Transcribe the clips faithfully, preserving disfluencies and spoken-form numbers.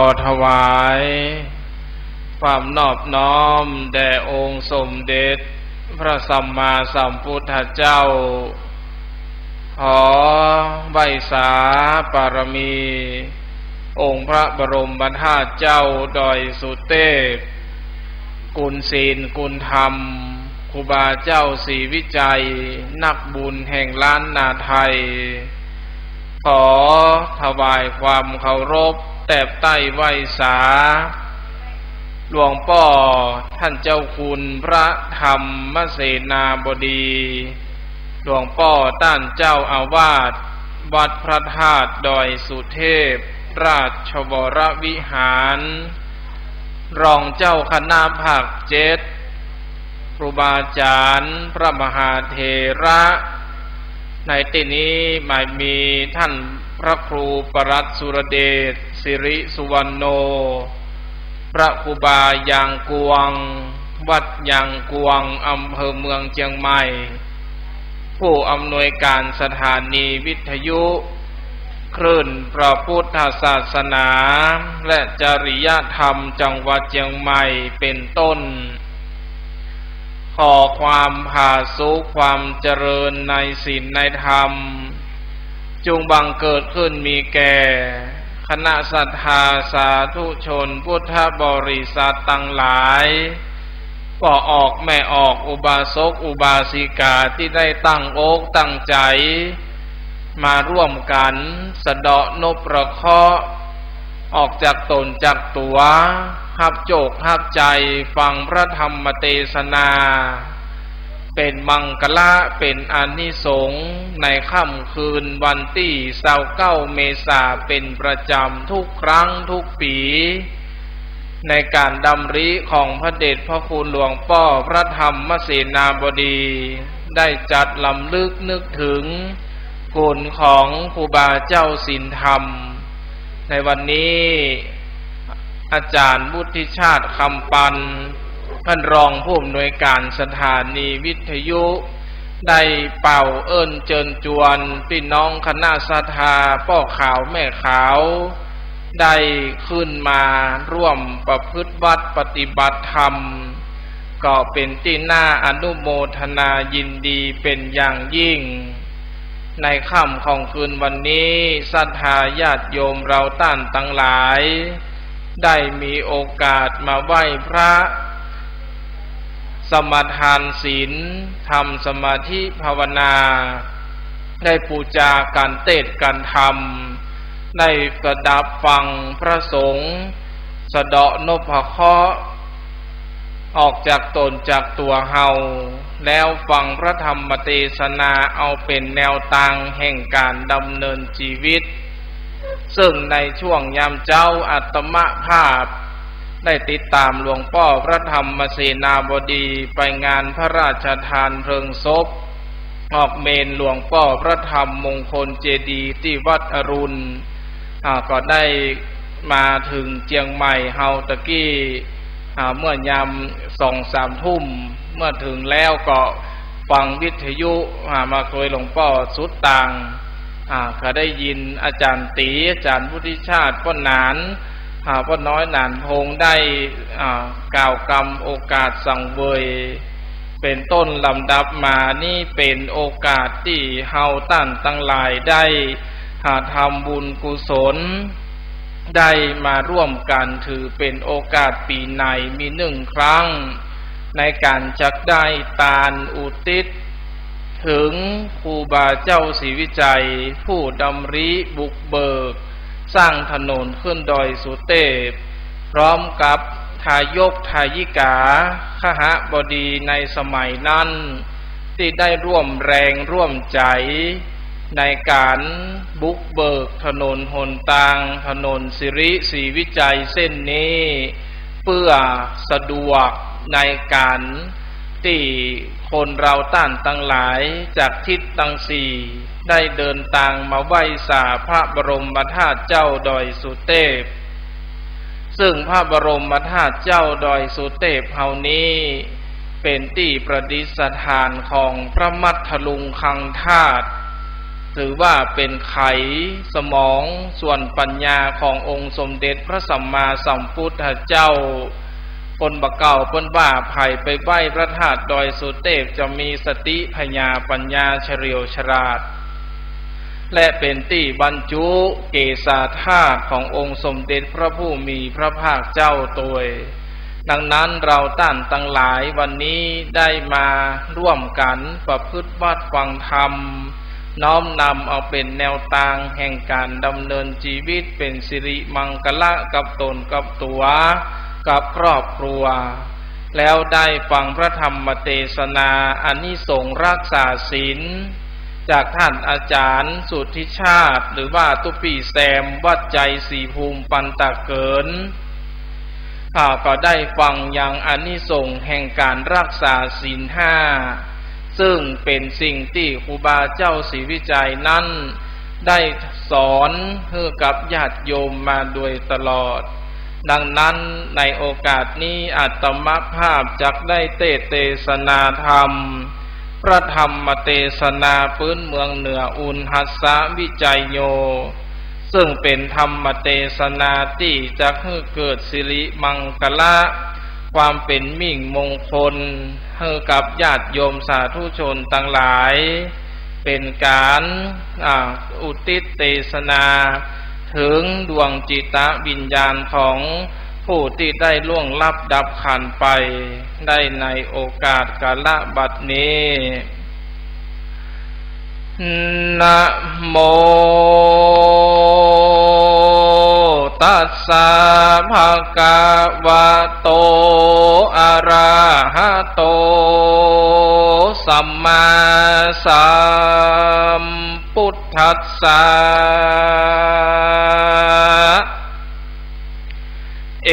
ขอถวายความนอบน้อมแด่องค์สมเด็จพระสัมมาสัมพุทธเจ้า ขอไหว้สาบารมีองค์พระบรมธาตุเจ้าดอยสุเทพ คุณศีลคุณธรรม ครูบาเจ้าศรีวิชัย นักบุญแห่งล้านนาไทย ขอถวายความเคารพแตบใต้ไหว้สา หลวงป้อต้านเจ้าคุณพระธรรมเสนาบดี หลวงป้อต้านเจ้าอาวาสวัดพระธาตุดอยสุเทพราชวรวิหาร รองเจ้าคณะภาคเจ็ด ครูบาอาจารย์พระมหาเถระ ในตี้นี้หมายมีต้านพระครูปลัดสุรเดช สิริสุวรรณโณ พระครูบายางกวง วัดยางกวง อำเภอเมืองเจียงใหม่ ผู้อำนวยการสถานีวิทยุคลื่นพระพุทธศาสนา และจริยธรรมจังหวัดเจียงใหม่เป็นต้น ขอความผาสุกความเจริญในศีลในธรรม จุ่งบังเกิดขึ้นมีแก่คณะศรัทธาสาธุชนพุทธบริษัทตังหลาย ป้อออกแม่ออก อุบาสกอุบาสิกาตี้ได้ตั้งอกตั้งใจ๋ มาร่วมกั๋นสะเดาะนพเคราะห์ ออกจากต๋นจากตั๋ว ฮับโจคฮับใจ๋ ฟังพระธรรมเตสนา เป๋นมังคละ เป๋นอานิสงส์ ในค่ำคืนวันตี้ซาวเก้าเมษาเป๋นประจ๋ำทุกครั้งทุกปี๋ ในก๋านดำริของพระเดชพระคุณหลวงป้อพระธรรมเสนาบดี ได้จัดรำลึกนึกถึงคุณของครูบาเจ้าศีลธรรม ในวันนี้ อาจารย์วุฒิชาติ คำปัน ต้านรองผู้อำนวยการสถานีวิทยุ ได้เป่าเอิ้นเจิญจวนปี้น้องคณะศรัทธาป้อขาวแม่ขาว ได้ขึ้นมาร่วมประพฤติวัตรปฏิบัติธรรม ก็เป๋นตี้น่าอนุโมทนายินดีเป๋นอย่างยิ่ง ในค่ำของคืนวันนี้ ศรัทธาญาติโยมเราต้านตังหลาย ได้มีโอกาสมาไหว้พระ สมาทานศีล ทำสมาธิภาวนา ได้ปู๋จาก๋ารเตสน์ก๋ารธรรม ได้สดับฟังพระสงฆ์สะเดาะนพเคราะห์ ออกจากต๋นจากตั๋วเฮา แล้วฟังพระธรรมเตสนาเอาเป๋นแนวตางแห่งก๋านดำเนินจีวิต ซึ่งในช่วงยามเจ๊าอาตมาภาพ ได้ติดต๋ามหลวงป้อพระธรรมเสนาบดีไปงานพระราชทานเพลิงศพ ออกเมรุหลวงป้อพระธรรมมงคลเจดีย์ตี้วัดอรุณ อ่า ก็ได้มาเถิงเจียงใหม่เฮาตะกี้ อ่า เมื่อยามสองสามทุ่ม เมื่อเถิงแล้วก็ฟังวิทยุ อ่า มาโตยหลวงป้อสุดตาง อ่า ก็ได้ยินอาจ๋ารย์ตี๋ อาจ๋ารย์วุฒิชาติ ป้อหนาน อ่า ป้อน้อยหนานพงษ์ได้ อ่า กล่าวกำโอกาสสังเวย เป๋นต้น ลำดับมานี้เป๋นโอกาสตี้เฮาต้านตังหลายได้ อ่า ทำบุญกุศล ได้มาร่วมกั๋นถือเป๋นโอกาสปี๋ไหนมีนึ่งครั้ง ในก๋านจักได้ตานอุทิศเถิงครูบาเจ้าศรีวิชัย ผู้ดำริบุกเบิกสร้างถนนขึ้นดอยสุเทพ พร้อมกับทายกทายิกา คหบดีในสมัยนั้น ตี้ได้ร่วมแรงร่วมใจ๋ในก๋านบุกเบิกถนนหนตาง ถนนสิริศรีวิชัยเส้นนี้ เปื้อสะดวกในก๋านตี้คนเราต้านตังหลายจากทิศตังสี่ ได้เดินตางมาไหว้สาพระบรมธาตุเจ้าดอยสุเทพ ซึ่งพระบรมธาตุเจ้าดอยสุเทพเฮานี้ เป๋นตี้ประดิษฐานของพระมัทลุงคังธาตุ ถือว่าเป๋นไขสมองส่วนปัญญาขององค์สมเด็จพระสัมมาสัมพุทธเจ้า คนบ่าเก่าเปิ้นว่า ใผไปไหว้พระธาตุดอยสุเตพ จะมีสติผญาปัญญาเฉลียวฉลาด และเป๋นตี้บรรจุเกศาธาตุขององค์สมเด็จพระผู้มีพระภาคเจ้าตวย ดังนั้นเราต้านตังหลายวันนี้ได้มาร่วมกั๋นประพฤติวัตรฟังธรรม น้อมนำเอาเป๋นแนวตางแห่งก๋านดำเนินจีวิตเป๋นสิริมังคละกับตนกับตั๋ว กับครอบครัว แล้วได้ฟังพระธรรมเตสนาอานิสงส์รักษาศีล จากต้านอาจ๋ารย์สุทธิชาติ หรือว่าตุ๊ปี้แซม วัดไจรศรีภูมิปันตะเกิน ข้าก็ได้ฟังยังอานิสงส์แห่งก๋านรักษาศีลห้า ซึ่งเป๋นสิ่งตี้ครูบาเจ้าศรีวิชัยนั้นได้สอนหื้อกับญาติโยมมาโดยตลอด ดังนั้นในโอกาสนี้อาตมาภาพจักได้เตสน์เตสนาธรรม พระธรรมเตสนาปื๊นเมืองเหนือ อุณหัสสวิจัยโย ซึ่งเป๋นธรรมเตสนาตี้จักหื้อเกิดสิริมังคละ ความเป๋นมิ่งมงคล หื้อกับญาติโยมสาธุชนตังหลาย เป๋นก๋าน อ่า อุทิศเตสนา เถิงดวงจิตวิญญาณของผู้ตี้ได้ล่วงลับดับขันธ์ไป ได้ในโอกาสกาละบัดนี้ นะโมตัสสะ ภะคะวะโต อะระหะโต สัมมาสัมพุทธัสสะ เอ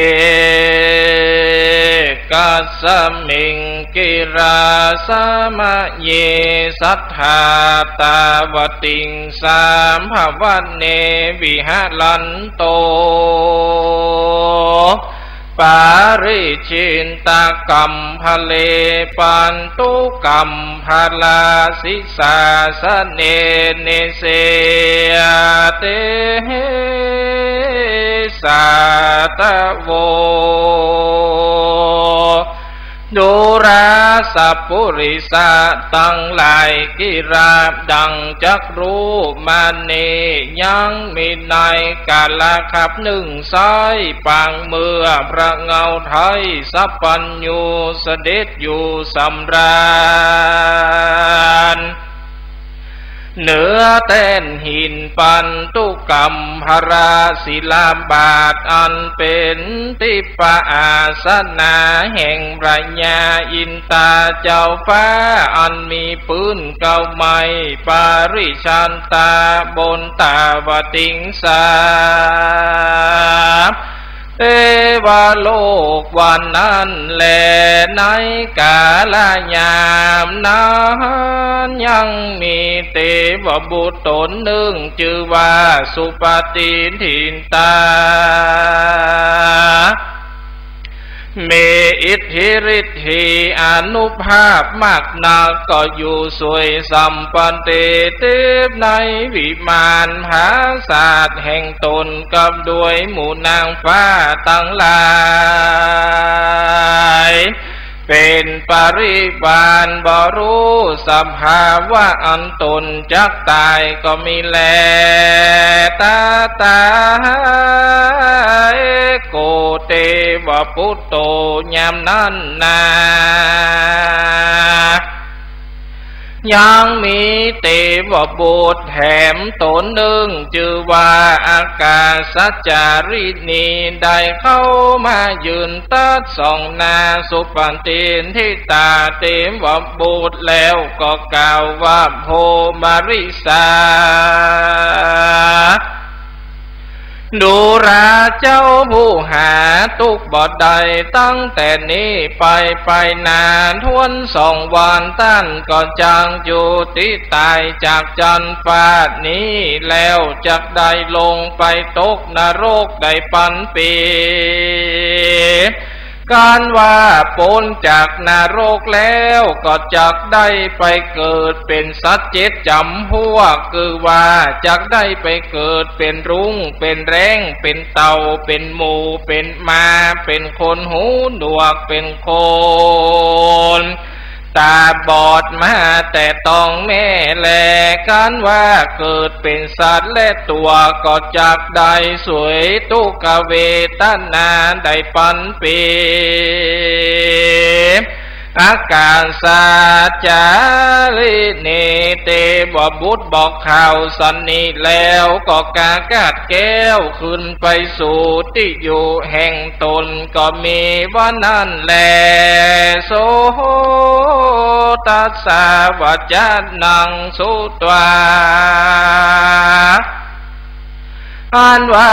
กัสมิงกิราสะมะเย สัตถาตาวติงสา ภะวะเน วิหะรันโต ปาริชิตตะกัมภะเล ปันตุกัมภะลาสิสาสะเน นิเสสะเตสะ สาตะโว ดูราสัปปุริสะตังหลาย กิราดังจักรู้มานี้ ยังมีในกาละคับนึ่งไซร้ ปางเมื่อพระเงาไท้สัพพัญญูเสด็จอยู่สำราญ เหนือแต้นหินปันตุกัมภะลาศิลาบาท อันเป๋นทิพอาสนะแห่งพระญาอินตาเจ้าฟ้า อันมีปื้นเก๊าไม้ ปาริชันตาบนตาวติงสา เทวโลกวันนั้นแล ในกาละยามนั้น ยังมีเตวบุตรต๋นนึ่ง จื้อว่าสุปฏิฏฐิตา มีอิทธิฤทธิอานุภาพมากนัก ก็อยู่สวยสัมปติเตพในวิมานผาสาทแห่งต๋น กับด้วยหมู่นางฟ้าตังหลาย เป๋นปริวาร บ่ฮู้สภาวะอันต๋นจักต๋ายก็มีแล ตะถา เอโก เตวปุตโต ยามนั้นนา ยังมีเตวบุตรแถมต๋นนึ่ง จื้อว่าอากาสจาริณี ได้เข้ามายืนตัดส่องหน้าสุปฏิฏฐิตาเตวบุตรแล้ว ก็กล่าวว่า โพมริสา ดูราเจ้าผู้หาตุ๊กข์บ่ได้ ตั้งแต่นี้ไป ไปหน้าถ้วนสองวัน ต้านก็จักจุติต๋ายจากจั๊นฟ้านี้ แล้วจักได้ลงไปตกนรกได้ปันปี กันว่าป๊นจากนรกแล้วก็จักได้ไปเกิดเป๋นสัตว์เจ็ดจ๋ำพวก คือว่าจักได้ไปเกิดเป๋นรุ้ง เป๋นแรง เป๋นเต่า เป๋นหมู เป๋นหมา เป๋นคนหูหนวก เป๋นคน ต๋าบอดมาแต่ต๊องแม่แล กันว่าเกิดเป๋นสัตว์และตั๋ว ก็จักได้เสวยตุ๊กขเวทนาได้ปันปี๋ อากาสาจาริเณ เตวบุตรบอกข่าวสันนี้แล้ว ก็กากาดแก้วขึ้นไปสู่ตี้อยู่แห่งต๋น ก็มีว่านั้นแล โสตัสสะ วะจานัง สุตวา อันว่า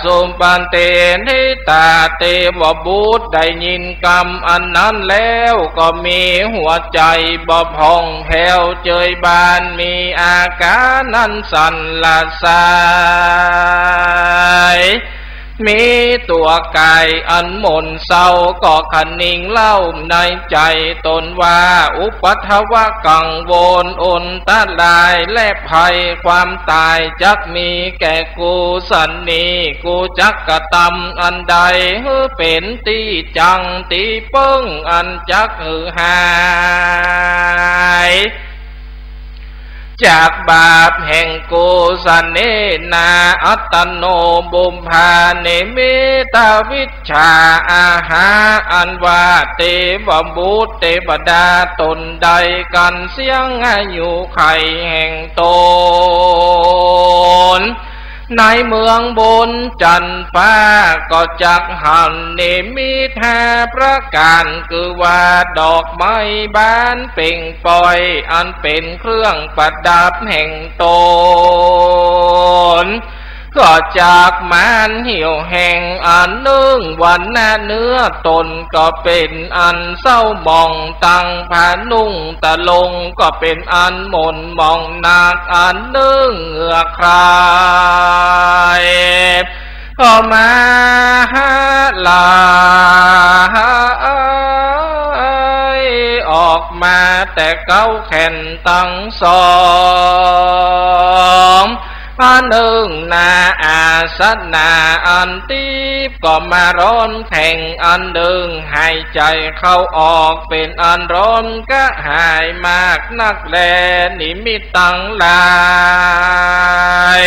สุปฏิฏฐิตาเตวบุตรได้ยินกำอันนั้นแล้ว ก็มีหัวใจ๋บ่ผ่องแผ้วเจิยบาน มีอาก๋านอันสั่นละสาย มีตั๋วก๋ายอันหม่นเศร้า ก็คะนิงเล่าในใจ๋ต๋นว่า อุปัทวะกังวล อันตรายและภัยความต๋ายจักมีแก่กูสันนี้ กูจักกระตำอันใดหื้อเป๋นตี้จั้งตี้เปิ้งอันจักหื้อหาย จากบาปแห่งกูสันนี้นา อัตตโน ปุพพานิมิตตวิชชา อาหา อันว่าเตวบุตรเตวดาต๋นใดกั๋นเสี้ยงอายุขัยแห่งต๋น ในเมืองบนจันฟ้า ก็จักหันนิมิตห้าประก๋าน คือว่าดอกไม้บานเป่งป่อย อันเป๋นเครื่องประดับแห่งต๋น ก็จักมานเหี่ยวแห้งอันนึ่ง วรรณะเนื้อต๋นก็เป๋นอันเศร้าหมอง ตังผ้านุ่งตะลงก็เป๋นอันหม่นหมองหนักอันนึ่ง เหงื่อใคร่ ก็มาหาลาย ออกมาแต่เก๊าแขนตังสอง อันนึ่งนา อาสนะอันตีบก็มาร้อนแข็งอันนึ่ง หายใจ๋เข้าออกเป๋นอันร้อนกระหายมากนักแล นิมิตตังหลาย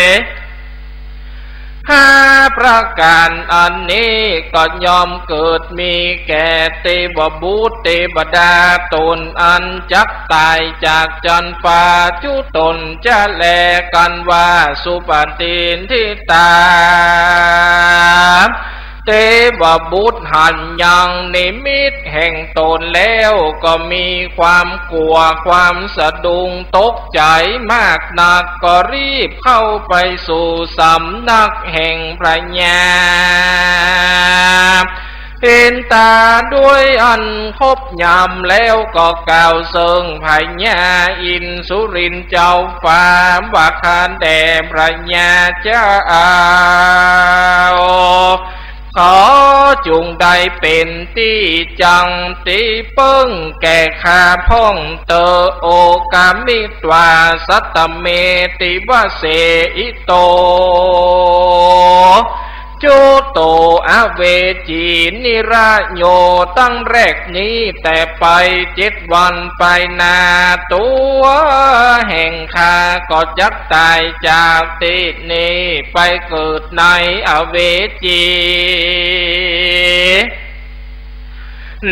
ห้าประก๋านอันนี้ก็ย่อมเกิดมีแก่เตวบุตรเตวดาต๋นอันจักต๋ายจากจันฟ้าจุต๋นจะแล กั๋นว่าสุปฏิฏฐิตา เตวบุตรหันยังนิมิตแห่งต๋นแล้ว ก็มีความกั๋วความสะดุ้งตกใจ๋มากนัก ก็รีบเข้าไปสู่สำนักแห่งพญาอินตา ด้วยอันครบยามแล้วก็กล่าวเซิงพญาอินสุรินทร์เจ้าฟ้าว่า ข้าแต่พญาเจ้า ขอจุ่งได้เป๋นตี้จั้งตี้เปิ้งแก่ข้าพ่องเต๊อะ โอกามิตวาสัตเมติวเสอิโต จุโตอเวจีนิระโย ตั้งแรกนี้แต่ไปเจ็ดวันไปหน้า ตั๋วแห่งข้าก็จักต๋ายจากตี้นี้ไปเกิดในอเวจี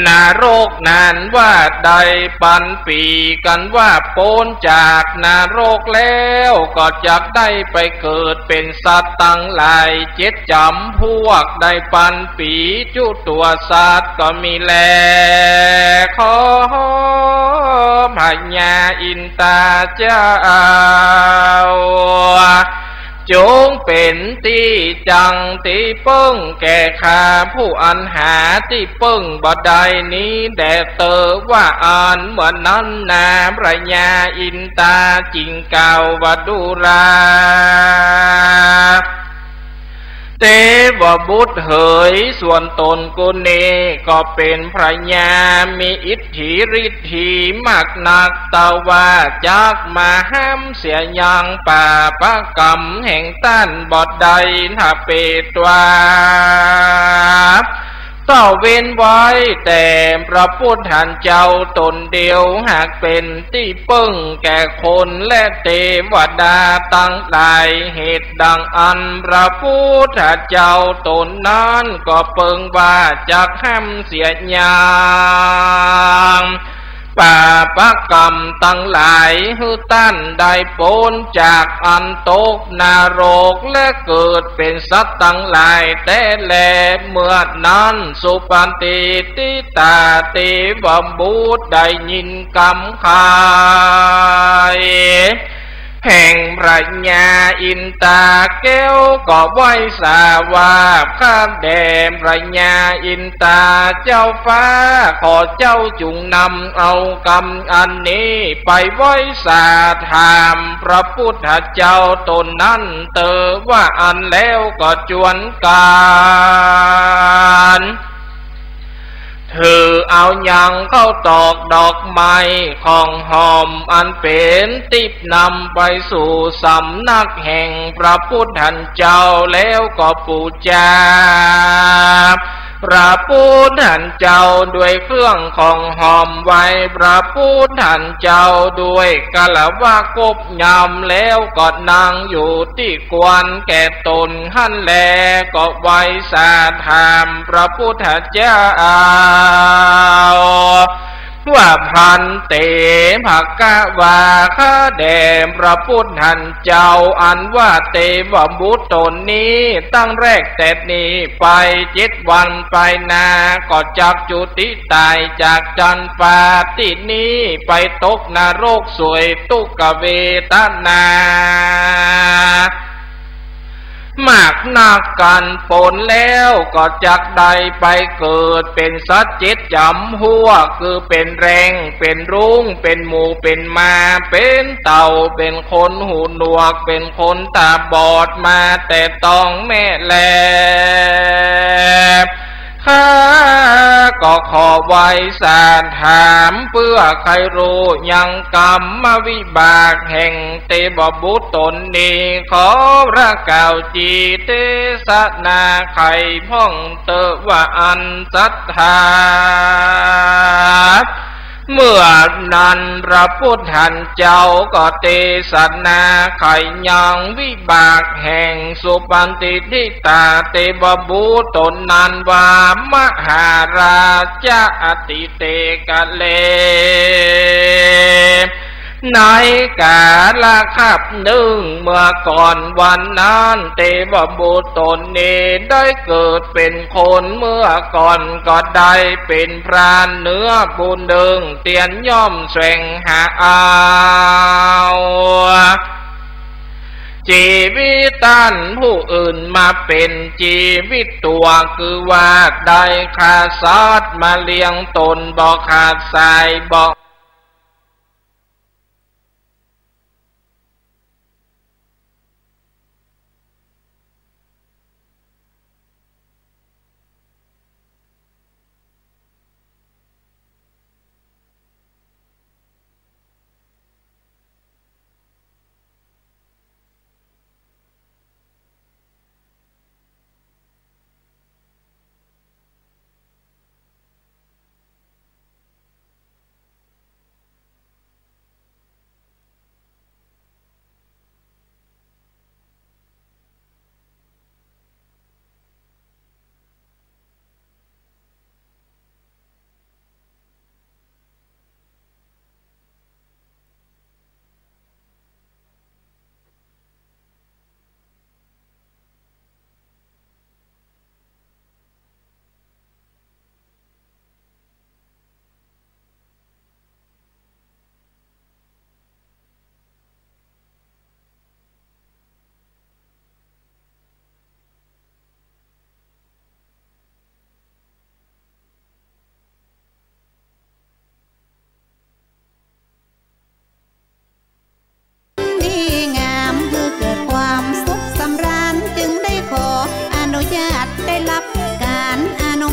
นรกนั้นว่าได้ปันปี๋ กั๋นว่าป๊นจากนรกแล้วก็จักได้ไปเกิดเป๋นสัตว์ตังหลายเจ็ดจ๋ำพวก ได้ปันปี๋จุตั๋วสัตว์ก็มีแล ขอพญาอินตาเจ้า จุ่งเป๋นตี้จั้งตี้เปิ้งแก่ข้าผู้อันหาตี้เปิ้งบ่ได้นี้แด่เต๊อะ ว่าอันเมื่อนั้นนา พญาอินตาจึงกล่าวว่า ดูรา เต เตวบุตรเหย ส่วนตนกูนี้ก็เป๋นพญา มีอิทธิฤทธีมากนัก แต่ว่าจักมาห้ามเสียยังปาปกรรมแห่งต้านบ่ได้ ถ้าเปตว่า ถ้าเว้นไว้แต่พระพุทธเจ้าต๋นเดียว หากเป๋นตี้เปิ้งแก่คนและเตวดาตังหลาย เหตุดังอั้นพระพุทธเจ้าต๋นนั้นก็เปิงว่าจักห้ามเสียยัง ปาปกรรมตังหลายหื้อต้านได้ป๊นจากอันตกนรกและเกิดเป๋นสัตว์ตังหลายแต๊แล เมื่อนั้นสุปฏิฏฐิตาเตวบุตรได้ยินกำขาย แห่งพญาอินตาแก้วก็ไหว้สาว่า ข้าแด่พญาอินตาเจ้าฟ้า ขอเจ้าจุ่งนำเอากำอันนี้ไปไหว้สาถามพระพุทธเจ้าต๋นนั้นเตอ ว่าอั้นแล้วก็จวนกั๋น ถือเอายังข้าวตอกดอกไม้ของหอมอันเป๋นติ๊บนำไปสู่สำนักแห่งพระพุทธเจ้าแล้วก็ปู๋จาพระพุทธเจ้าด้วยเครื่องของหอม ไหว้พระพุทธเจ้าด้วยคารวะครบ ยามแล้วก็นั่งอยู่ตี้ควรแก่ต๋นหั้นแล ก็ไหว้สาถามพระพุทธเจ้า ว่า ภันเต ภะคะวา ข้าแด่พระพุทธเจ้า อันว่าเตวบุตรต๋นนี้ ตั้งแรกแต่นี้ไปเจ็ดวันไปหน้า ก็จักจุติ ต๋ายจากจันฟ้าตี้นี้ ไปตกนรกเสวยตุ๊กขเวทนา มากนักกั๋นป๋นแล้ว ก็จักได้ไปเกิดเป๋นสัตว์เจ็ดจ๋ำพวก คือเป๋นแรง เป๋นรุ้ง เป๋นหมู เป๋นหมา เป๋นเต่า เป๋นคนหูหนวก เป๋นคนต๋าบอดมาแต่ตองแม่แล ข้าก็ขอไหว้สาถาม เปื้อใค่ฮู้ยังกรรมวิบากแห่งเตวบุตรต๋นนี้ ขอพระกล่าวจีเตสนาไขพ่องเตอ ว่าอั้นสัตถา เมื่อนั้นพระพุทธเจ้าก็เตสนาไขยังวิบากแห่งสุปฏิฏฐิตาเตวบุตรต๋นนั้นว่า มหาราชะ อตีเตกะเล ในกาลคาบนึ่งเมื่อก่อนวันนั้น เตวบุตรต๋นนี้ได้เกิดเป๋นคน เมื่อก่อนก็ได้เป๋นพรานเนื้อผู้นึ่ง เตียนย่อมแสวงหาเอาจีวิตต้านผู้อื่นมาเป๋นจีวิตตั๋ว คือว่าได้ฆ่าสัตว์มาเลี้ยงต๋น บ่ขาดสายบ่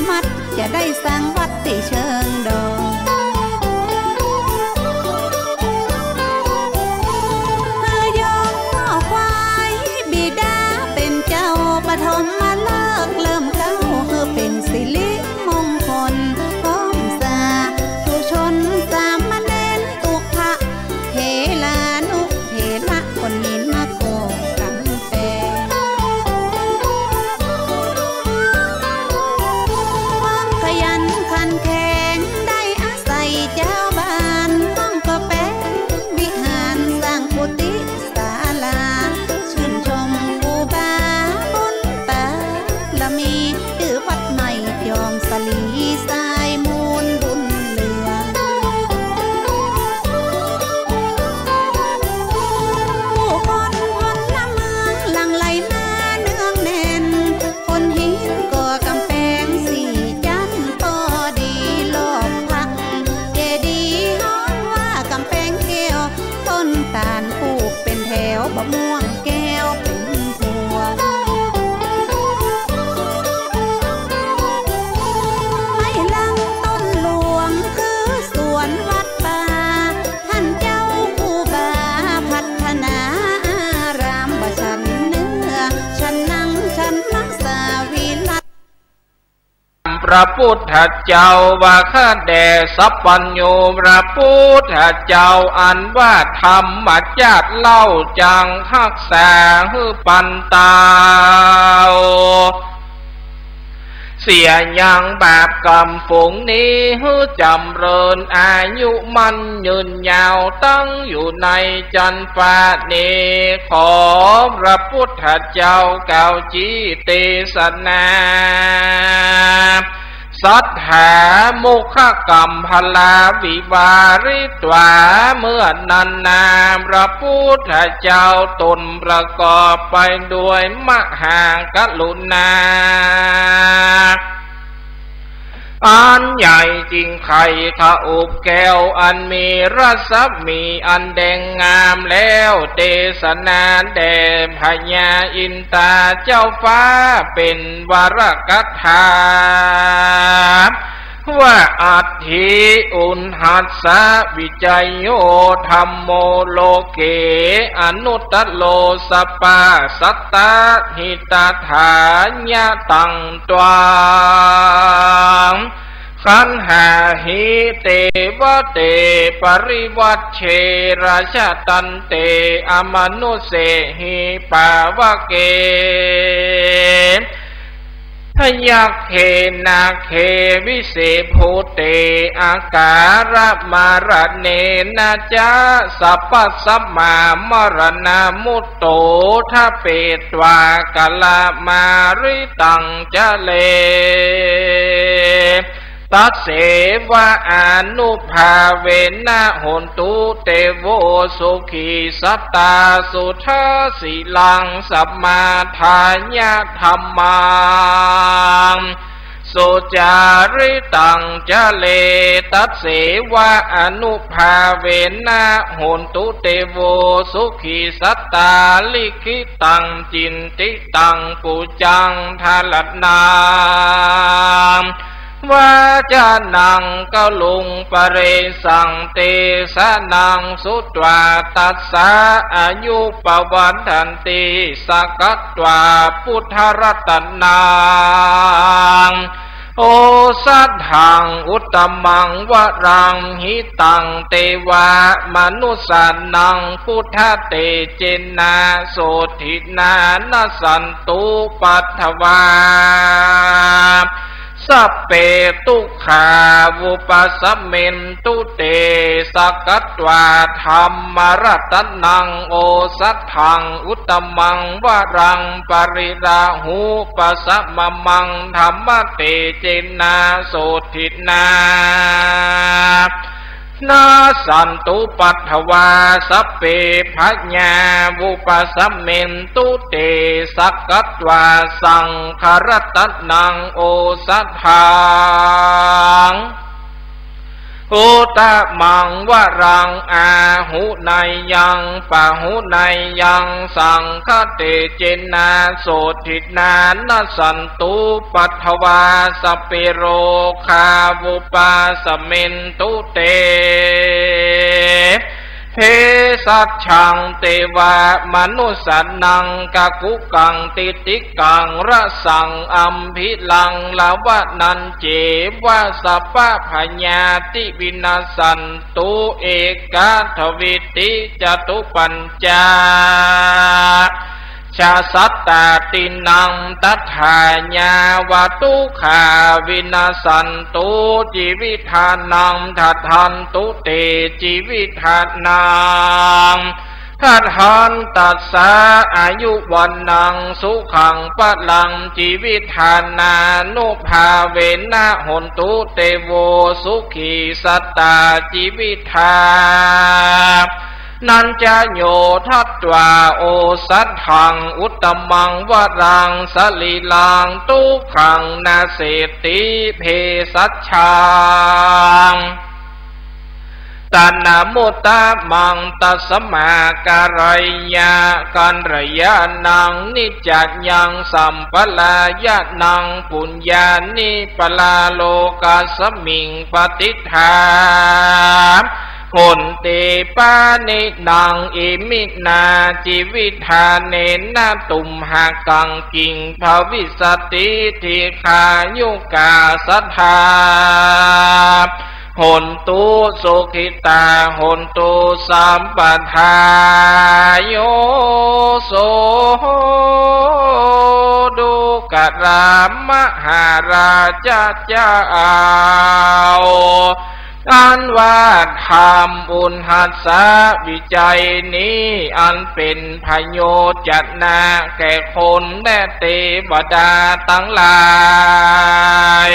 มัติ จะได้สร้างวัดตี้เชิงดอย เพื่อยกหม้อควายบิดาเป๋นเจ้า ปฐมฤกษ์เริ่มเก๊า คือเป๋นสิริมงคล พร้อมสาธุชนสามเณร ตุ๊กขะเถรานุเถระ คนหินมาก่อกำแปง ความขยันขันแข็งได้อาศัยเจ้าบ้าน ต้องก่อแป๋งวิหาร สร้างกุฏิศาลา ชื่นชมครูบาบุญบารมี จื้อวัดใหม่จอมสลี สายมูลบุญเหลือ ผู้คนพลเมืองหลั่งไหลมาเนืองแน่น คนหินก่อกำแปงสี่จั๊น ปอดีรอบพระเจดีย์ ฮ้องว่ากำแปงแก้ว ต้นตาลปลูกเป๋นแถว มะม่วงแก้วเป๋นพวง ไม้ลังต้นหลวงคือสวนวัดป่า ต้านเจ้าครูบาพัฒนาอาราม บ่ฉันเนื้อฉันหนังฉันมังสวิรัติ พระพุทธเจ้าว่าข้าแด่สัพพัญญู พระพุทธเจ้าอันว่าธรรมชาติเล่า จักฮักษาหื้อปันเตา เสียยังบาปกรรมฝูงนี้ หื้อจ๋ำเริญอายุมั่นยืนยาว ตั้งอยู่ในจั๊นฟ้านี้ ขอพระพุทธเจ้ากล่าวจีเตสนา สัตถามุขกัมพลาวิวาริตวา เมื่อนั้นนา พระพุทธเจ้าตนประกอบไปด้วยมหากรุณา อันใหญ่จริงใคร่ คอบแก้วอันมีรัศมีอันแดงงามแล้ว เตสนาแด่พญาอินทาเจ้าฟ้าเป๋นวรกถา ว่า อัตถิอุณหัสสะวิจโย ธัมโม โลเก อนุตตโร สัพพะสัตตะ หิตถา ยะตัง ตวัง ขันหาหิ เตวะเต ปริวัชเช ราชะตันเต อมนุสเสหิ ปาวะเก พยัคเค นาคเค วิเสภูเต อาการะมะระเณนะจะ สัพพะสมามะระนะมุตโต ทะเปตวา กะละมาริตัง จะเล ตัสเสวะอานุภาเวนะ โหนตุ เตโว สุขีสัตตา สุทาสิลัง สมาทายะ ธัมมัง สุจาริตัง จะเล ตัสเสวะอานุภาเวนะ โหนตุ เตโว สุขีสัตตา ลิขิตัง จินติตัง ปุจจัง ธารณัง วาจานัง กะรุง ปะเรสัง เตสะนัง สุตวา ตัสสะ อายุ ปะวัฏฏันติ สักกัตวา พุทธะรัตนัง โอสะถัง อุตตะมัง วะรัง หิตัง เตวะ มะนุสสานัง พุทธะเตจะนะ โสตถินา นะสสันตุ ปัทวา สัพเพ ตุ๊กขา วุปะสะเมนตุ เตสะกัตวา ธัมมะรัตนัง โอสะถัง อุตตะมัง วะรัง ปะริราหูปะสะมะมัง ธัมมะเตจะนะ โสตถินา นะสสันตุ ปัทวา สัพเพ พญา วุปะสะเมนตุ เตสะกัตวา สังฆะรัตนัง โอสะถัง อุตตมังวรัง อาหุเนยยัง ปะหุเนยยัง สังฆเตจจนะ โสตถิตานะสันตุ ปัทวา สัพเพ โรคา วุปัสสมินตุ เต เภสัชชัง เตวะ มนุสสานัง กะกุกัง ติติกัง รสัง อัมภิลัง ละวะนัญ เจวะ สัพพะพยาธิ วินัสสันตุ เอกัทวิติ จตุปัญจะ ชะสัตตาตินัง ตถาญาวะ ทุกขา วินัสสันตุ จีวิธานัง ทัดทันตุ เต จีวิธานัง ทัดทันตัสสะ อายุ วัณณัง สุขัง พลัง จีวิธานานุภาเวนะ หนตุ เตโว สุขี สัตตา จีวิธานัญจะโย ทัตวา โอสัตถัง อุตตมังวรัง สะรีรัง ทุกขัง นาเสติ เภสัชชัง ตะนะ มุตตมัง ตัสมา กะรัญญา กัลยาณัง นิจยัง สัมปะราญาณัง ปุญญานิ ปะราโลกัสมิง ปะติฏฐา หนติ ปาณินัง อิมินา จีวิธาเนนะ ตุมหะกัง กิง ภวิสสติ ทีฆายุกา สัทธา หนตุ สุขิตา หนตุ สัพพะทา โย โส ดูกะรามหาราชะ เจ้า อันว่าธรรมอุณหัสสะวิจัยนี้ อันเป๋นผะโยชนะแก่คนและเตวดาตังหลาย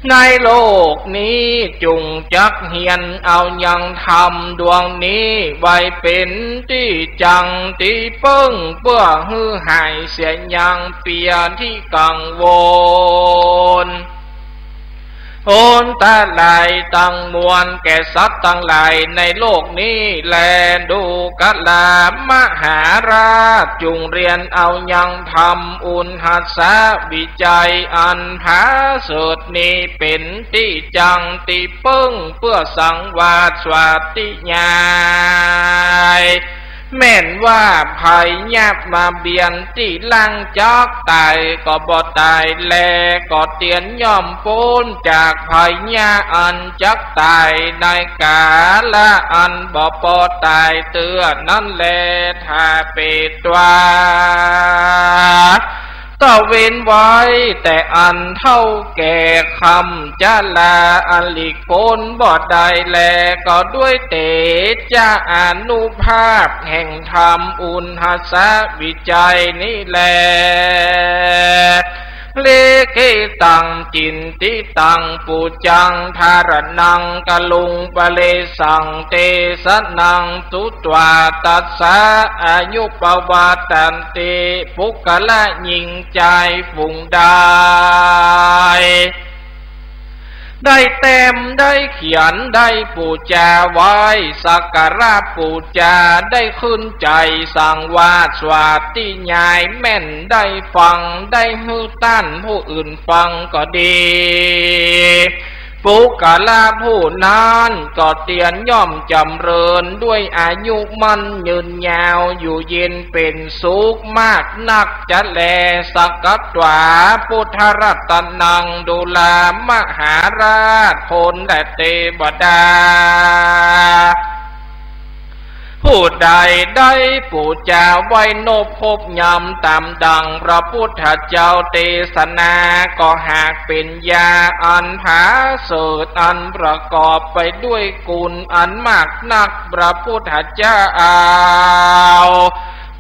ในโลกนี้จุ่งจักเฮียนเอายังธรรมดวงนี้ไว้เป๋นตี้จังตี้เปิ้ง เปื้อหื้อหายเสียยังเปียที่กังวล ผลอันตรายตังมวลแก่สัตว์ตังหลายในโลกนี้แล ดูกะรามหาราช จุ่งเฮียนเอายังธรรมอุณหัสสะวิจัยอันผาเสริฐนี้เป๋นตี้จังตี้เปิ้ง เปื้อสังวาสสวัสติญาณ แม่นว่าภัยยะมาเบียดตี้หลังจักต๋ายก็บ่ต๋ายแล ก็เตียรย่อมป๊นจากภัยยะอันจักต๋ายในกาละอันบ่ปอต๋ายเตื้อนั้นแล ทาเปตวา ตะเว้นไว้แต่อันเฒ่าแก่คำจะลาอันหลีกป๊นบ่ได้แล ก็ด้วยเตจะอานุภาพแห่งธรรมอุณหัสสะวิจัยนี้แล เลขิตัง จินติตัง ปูจัง ธารณัง กะลุง ปะเรสัง เตสะนัง สุตวา ตัสสะ อายุ ปะวัตตันติ ปุคคละ ญิงจายฝูงใด ได้แต้ม ได้เขียน ได้ปู๋จาไหว้ สักการะปู๋จา ได้ขึ้นใจ๋สังวาสสวัสติญาณ แม่นได้ฟัง ได้หื้อต้านผู้อื่นฟังก็ดี ปุคคละผู้นั้นก็เตียรย่อมจ๋ำเริญด้วยอายุมั่นยืนยาว อยู่เย็นเป๋นสุขมากนักจะแล สักกัตวา พุทธรัตนัง ดูรา มหาราช คนและเตวดา ผู้ใดได้ปู๋จาไหว้นบครบยำต๋ามดังพระพุทธเจ้าเตสนา ก็หากเป๋นยาอันผาเสริฐอันประกอบไปด้วยกุณอันมากนัก พระพุทธเจ้า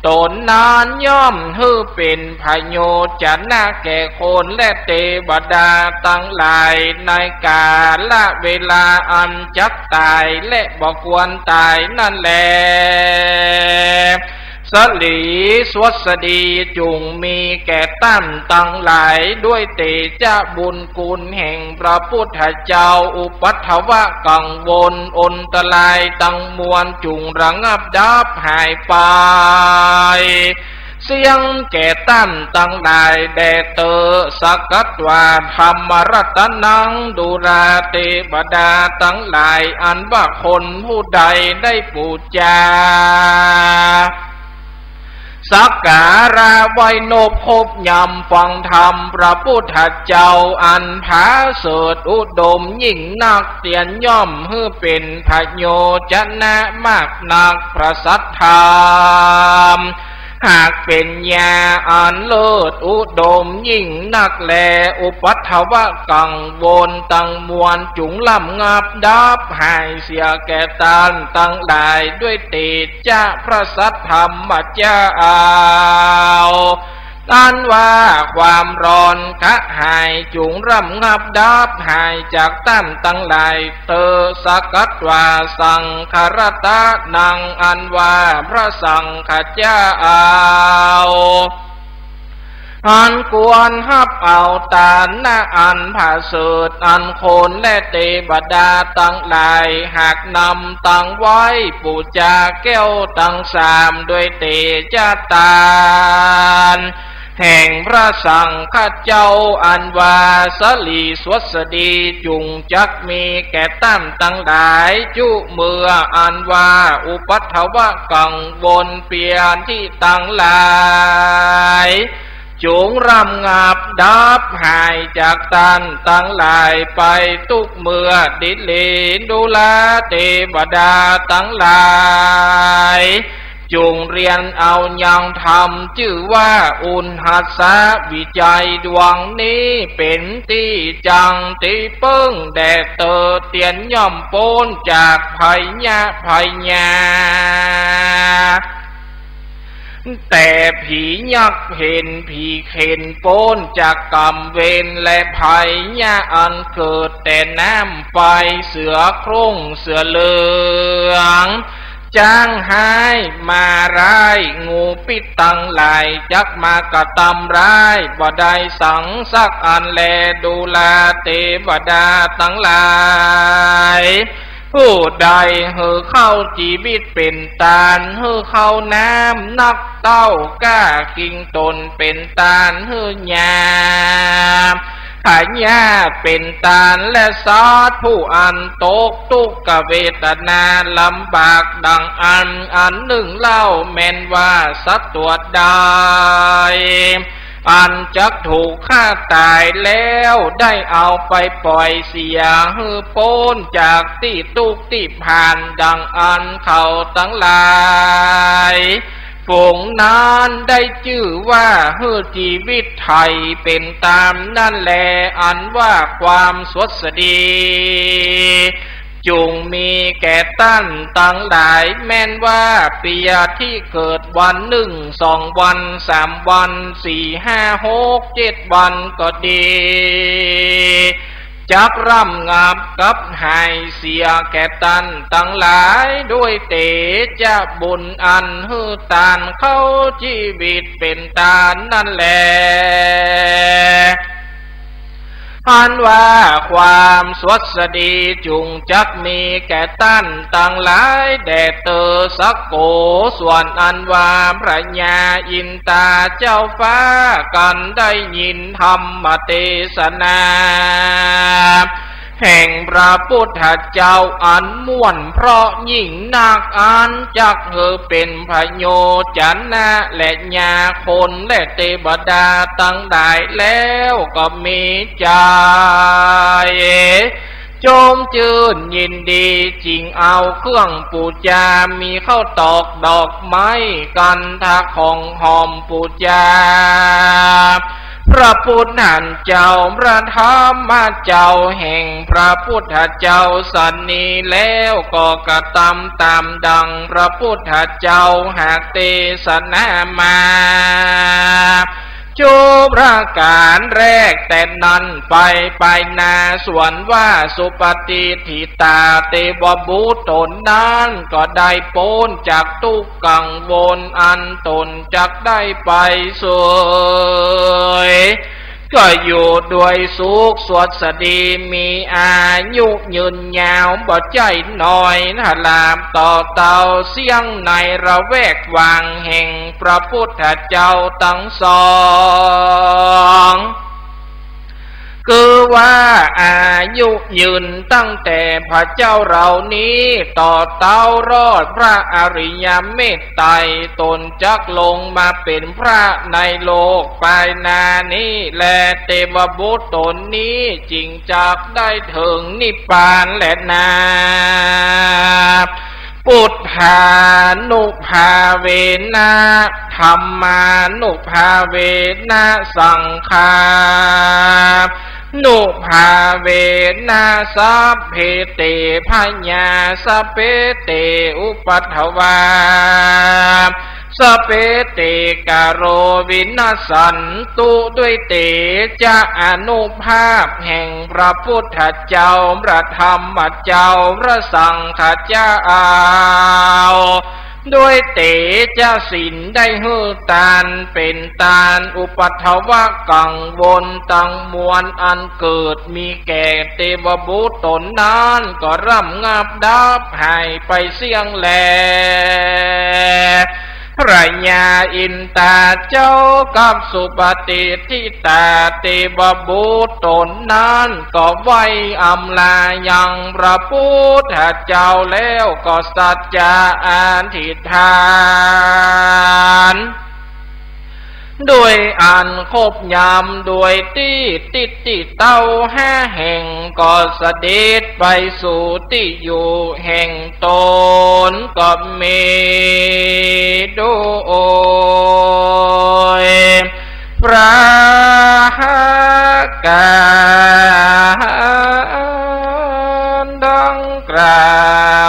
ต๋นนั้นย่อมหื้อเป๋นผะโยชนะแก่คนและเตวดาตังหลายในกาละเวลาอันจักต๋ายและบ่ควรต๋ายนั้นแล โส สลีสวัสดีจุ่งมีแก่ต้านตังหลาย ด้วยเตจะบุญคุณแห่งพระพุทธเจ้า อุปัฏฐวะกังวลอันตรายตังมวลจุ่งระงับดับหายไป เสี้ยงแก่ต้านตังหลาย แด่เตอสักกัตวาธัมมรัตนัง ดูราเตวดาตังหลาย อันว่าคนผู้ใดได้ปู๋จา สักการะไหว้นบคบยำฟังธรรมพระพุทธเจ้าอันผาเสริฐอุดมยิ่งนัก เตียนย่อมหื้อเป๋นประโยชน์จะนะมากนัก พระสัทธรรม หากเป๋นยาอันเลิศอุดมยิ่งนักแล อุปัฏฐวะกังวลตังมวลจุ่งร่ำงับดับหายเสียแก่ต้านตังหลาย ด้วยเตจะพระสัทธรรมเจ้า อันว่าความร้อนกระหายจุ่งร่ำงับดับหายจากต้านตังหลาย เตอสักกัตวาสังฆรัตนัง อันว่าพระสังฆเจ้า อันควรฮับเอาตานะอันผาเสริฐ อันคนและเตวดาตังหลาย หากนำตังไหว้ปู๋จาแก้วตังสาม ด้วยเตจะตาน แห่งพระสังฆเจ้า อันว่าสลีสวัสดีจุ่งจักมีแก่ต้านตังหลาย จุเมื่ออันว่าอุปัฏฐวะกังวลเปียรที่ตังหลาย จุ่งร่ำงับดับหายจากต้านตังหลายไป ตุ๊กเมื่อ ดิลีนดูราเตวดาตังหลาย จุ่งเรียนเอายังธรรมจื้อว่าอุณหัสสวิจัยดวงนี้ เป๋นตี้จั้งตี้เปิ้งแด่เตอ เตียนย่อมป๊นจากภัยยะภัยยา แต่ผียักษ์เห็นผีเข็ญป๊นจากกรรมเวรและภัยยะอันเกิดแต่น้ำไฟ เสือโคร่งเสือเหลือง จ๊างฮ้าย ม้าร้าย งูพิษตังหลาย จักมากระตำร้ายบ่ได้สังสักอันแล ดูราเตวดาตังหลาย ผู้ใดหื้อเข้าจีวิตเป๋นตาน หื้อเข้าน้ำ นักเต้าก้าคิงต๋นเป๋นตาน หื้อยา พยาธิเป๋นตาน และสัตว์ผู้อันตกตุ๊กขเวทนาลำบากดังอั้น อันนึ่งเล่าแม่นว่าสัตว์ตัวใด อันจักถูกฆ่าต๋ายแล้ว ได้เอาไปป่อยเสีย หื้อป๊นจากตี้ตุ๊กข์ตี้ผ่านดังอั้น เขาตังหลาย ฝูงนั้นได้จื้อว่าหื้อจีวิตไถ่เป๋นตามนั้นแล อันว่าความสวัสดี จุ่งมีแก่ต้านตังหลาย แม่นว่าเปียรที่เกิดวันนึ่ง สองวัน สามวัน สี่ ห้า หก เจ็ดวันก็ดี จักร่ำงับกับหายเสียแก่ต้านตังหลาย ด้วยเตจะบุญอันหื้อต้านเข้าจีวิตเป๋นตานนั้นแล อันว่าความสวัสดีจุ่งจักมีแก่ต้านตังหลาย แด่เตอสักโกศล อันว่าพระยาอินตาเจ้าฟ้า กันได้ยินธรรมเตสนา แห่งพระพุทธเจ้าอันม่วนเพราะยิ่งนัก อันจักหื้อเป๋นประโยชน์จะนะและยาคนและเตวดาตังหลายแล้วก็มีใจ๋ จมจื้นยินดี จึงเอาเครื่องปู๋จา มีข้าวตอกดอกไม้ คันธะของหอมปู๋จา พระพุทธเจ้า พระธรรมเจ้า แห่งพระพุทธเจ้าสันนี้แล้วก็กระตำต๋ามดังพระพุทธเจ้าหากเตสนามา จุลกาณแรกแต่นั้นไป ไปนา ส่วนว่าสุปฏิฏฐิตาเตวบุตรต๋นนั้นก็ได้ป๊นจากตุ๊กข์กังวลอันต๋นจักได้ไปเสวย ก็อยู่โดยสุขสวัสดี มีอายุยืนยาวบ่ใจ้น้อย ตราบต่อเต้าเสี้ยงในละแวกวังแห่งพระพุทธเจ้าตังสอง คือว่าอายุยืนตั้งแต่พระเจ้าเหล่านี้ต่อเต้ารอดพระอริยเมตไตร ต๋นจักลงมาเป๋นพระในโลกไปนานี้แล เตวบุตรต๋นนี้จึงจักได้เถิงนิพพานแลนา พุทธานุภาเวนะ ธัมมานุภาเวนะ สังฆานุภาเวนะ สัพเพเตพยา สัพเพเตอุปัทวา สัพเพเตกะโรวินัสสันตุ ด้วยเตจะอานุภาพแห่งพระพุทธเจ้า พระธรรมเจ้า พระสังฆเจ้า ด้วยเตจะศีลได้หื้อตานเป๋นตาน อุปัทวะกังวลตังมวลอันเกิดมีแก่เตวบุตรต๋นนั้นก็ระงับดับหายไปเสี้ยงแล พระยาอินทาเจ้ากับสุปฏิฏฐิตาเตวบุตรต๋นนั้นก็ไหว้อำลายังพระพุทธเจ้าแล้วก็สัจจะอธิษฐาน ด้วยอันครบยามด้วยตี้ติดตี้เต้าห้าแห่ง ก็เสด็จไปสู่ตี้อยู่แห่งต๋นก็มีโดยประการดังกล่า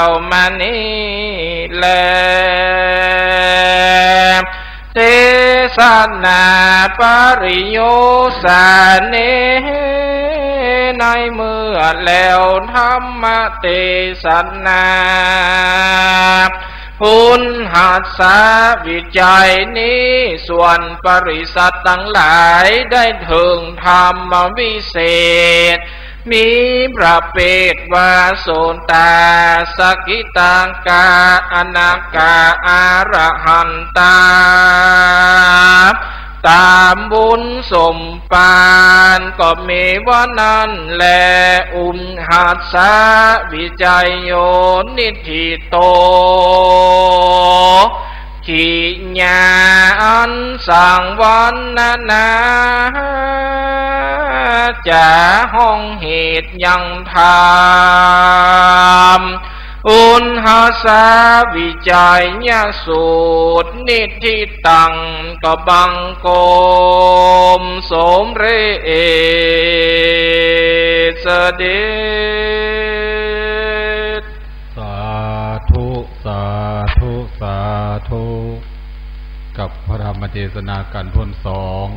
วมานี้แล เตสนาปริโยสเน ในเมื่อแล้วธรรมเตสนา อุณหัสสวิจัยนี้ ส่วนปริษัทตังหลายได้เถิงธรรมวิเศษ มีประเภทว่าโสตา สกิทาคา อนาคา อรหันตา ตามบุญสมภารก็มีว่านั้นแล อุณหัสสวิจัยโยนิฏฐิโต กิริยาอันสังวรรณนา จะห้องเหตุยังธรรม อุณหัสสวิจัยยสูตร นิฏฐิตัง ก็บังคมสมเร็จเสด็จ สาธุ สาธุ สาธุ กับพระธรรมเทศนากันทวนสอง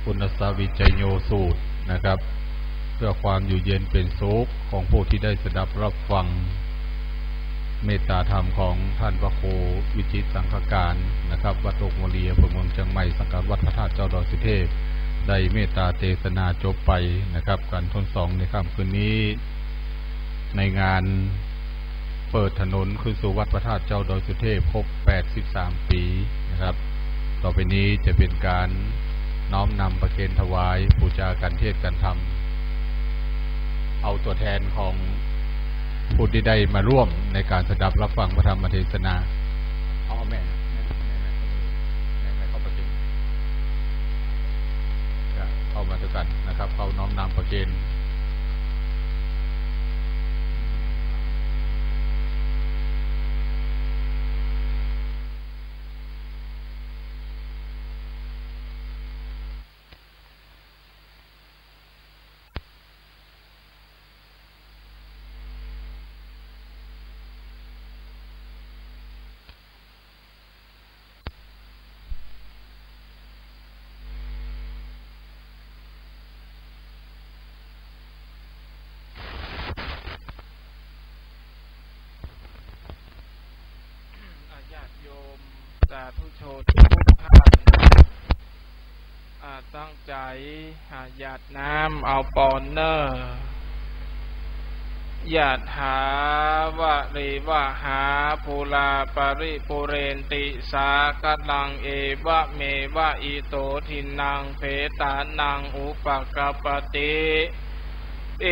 อุณหัสสวิจัยโยสูตรนะครับ เพื่อความอยู่เย็นเป็นสุขของผู้ที่ได้สดับรับฟังเมตตาธรรมของท่านพระครูวิจิตรสังฆการนะครับ วัดโตกมลี อำเภอเมืองเชียงใหม่ สังกัดวัดพระธาตุเจ้าดอยสุเทพ ได้เมตตาเทศนาจบไปนะครับ กันทวนสองในค่ำคืนนี้ ในงานเปิดถนนขึ้นสู่วัดพระธาตุเจ้าดอยสุเทพครบแปดสิบสามปีนะครับ ต่อไปนี้จะเป็นการน้อมนำประเคนถวาย บูชากันเทศน์กันธรรม เอาตัวแทนของผู้ที่ได้มาร่วมในการสดับรับฟังพระธรรมเทศนา เอาแม่ แม่ แม่ แม่ แม่เข้าประเคน เข้ามาด้วยกันนะครับ เข้าน้อมนำประเคน สาธุชนทุกท่าน อ่า ตั้งใจ๋ อ่า หยาดน้ำเอาปอนเน่อ Yathā vārivahā pūrā paripūrenti sāgaraṃ, evameva ito dinnaṃ petānaṃ upakappati.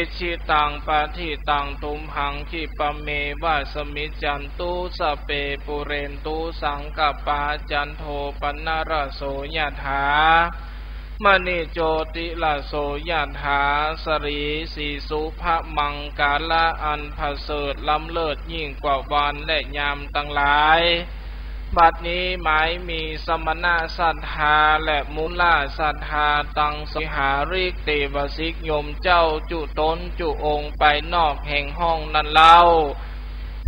Icchitaṃ patthitaṃ tumhaṃ khippameva samijjhatu, sabbe pūrentu saṅkappā, cando paṇṇaraso yathā, maṇi jotiraso yathā. สรรีสีสุภมังคละ อันประเสริฐล้ำเลิศยิ่งกว่าวันและยามตังหลาย บัดนี้หมายมีสมณะศรัทธาและมุลาศรัทธาตังสิหาริกเตวสิกโยมเจ้าจุ๊ต๋นจุ๊องค์ไปนอกแห่งห้องนั้นเล่า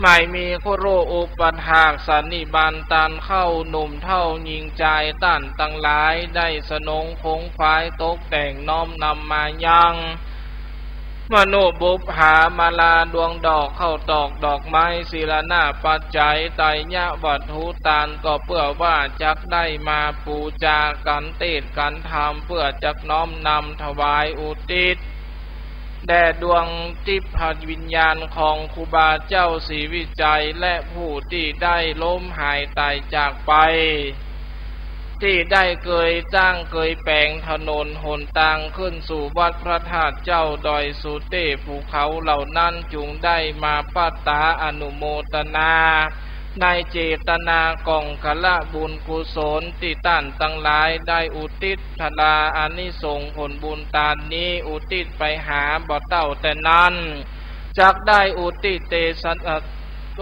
หมายมีคุรุอุปัฏฐากสันนิบาตตานเข้า หนุ่มเฒ่าญิงจายต้านตังหลาย ได้สนงขงขวายตกแต่งน้อมนำมายัง มโนบุปผามาลา ดวงดอกข้าวตอกดอกไม้ สีรณปัจจัย ไตรยวัตถุตาน ก็เพื่อว่าจักได้มาปู๋จากั๋น เตศน์กั๋นธรรม เพื่อจักน้อมนำถวายอุทิศ แด่ดวงทิพย์วิญญาณของครูบาเจ้าศรีวิชัย และผู้ตี้ได้ล้มหายต๋ายจากไป ตี้ได้เกยสร้างเกยแป๋งถนนหนตางขึ้นสู่วัดพระธาตุเจ้าดอยสุเทพภูเขาเหล่านั้น จุ่งได้มาปัตตาอนุโมตนา ในเจตนากองขละบุญกุศลตี้ต้านตังหลายได้อุทิศ ทราอานิสงส์ผลบุญตานนี้อุทิศไปหาบ่าเต้าแต่นั้น จักได้อุทิศเตสะ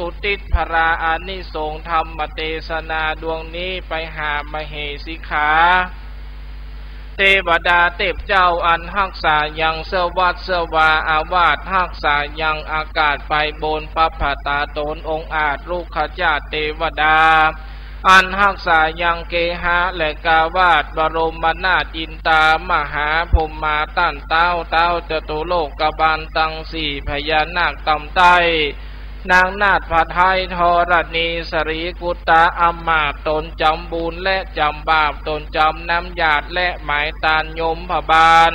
อุทิศทราอานิสงส์ธรรมเตสนาดวงนี้ไปหามเหสิขา เตวดาเตพเจ้าอันฮักษายังเสื้อวัดเสื้อวาอาวาส ฮักษายังอากาศไปบนพระพัตตาต๋นองอาจ รุกขจาตุเตวดา อันฮักษายังเกหะและกาวาส บรมนาถอินตามหาพรหมาต้านเต๊า เต๊าจตุโลกบาลตังสี่ พญานาคตำใต้ นางนาถผาไท้ ธรณี สรีกุตตะ อำมาตย์ต๋นจ๋ำบุญและจ๋ำบาป ต๋นจ๋ำน้ำหยาดและหมายตานยมพบาล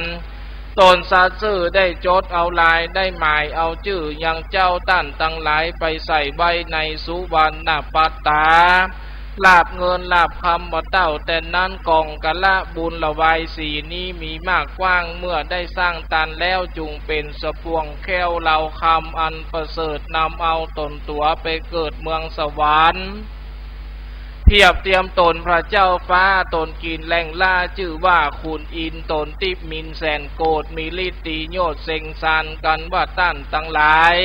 ต๋นสัตย์ซื่อได้จดเอาลาย ได้หมายเอาจื้อยังเจ้าต้านตังหลายไปใส่ไว้ในสุวรรณปัตตา หลาบเงินหลาบคำบ่าเต้าแต่นั้น กองขละบุญละวายสีนี้มีมากกว้าง เมื่อได้สร้างตานแล้วจุ่งเป๋นสะปวงแคล้วเลาคำอันประเสริฐ นำเอาต๋นตั๋วไปเกิดเมืองสวรรค์ เพียบเตียมต๋นพระเจ้าฟ้า ต๋นกิ๋นแหล่งล่าจื้อว่าขุนอินทร์ ต๋นติ๊บมินแสนโกษ มีฤทธิ์ตีโยชน์เซ็งซานกั๋นว่าต้านตังหลาย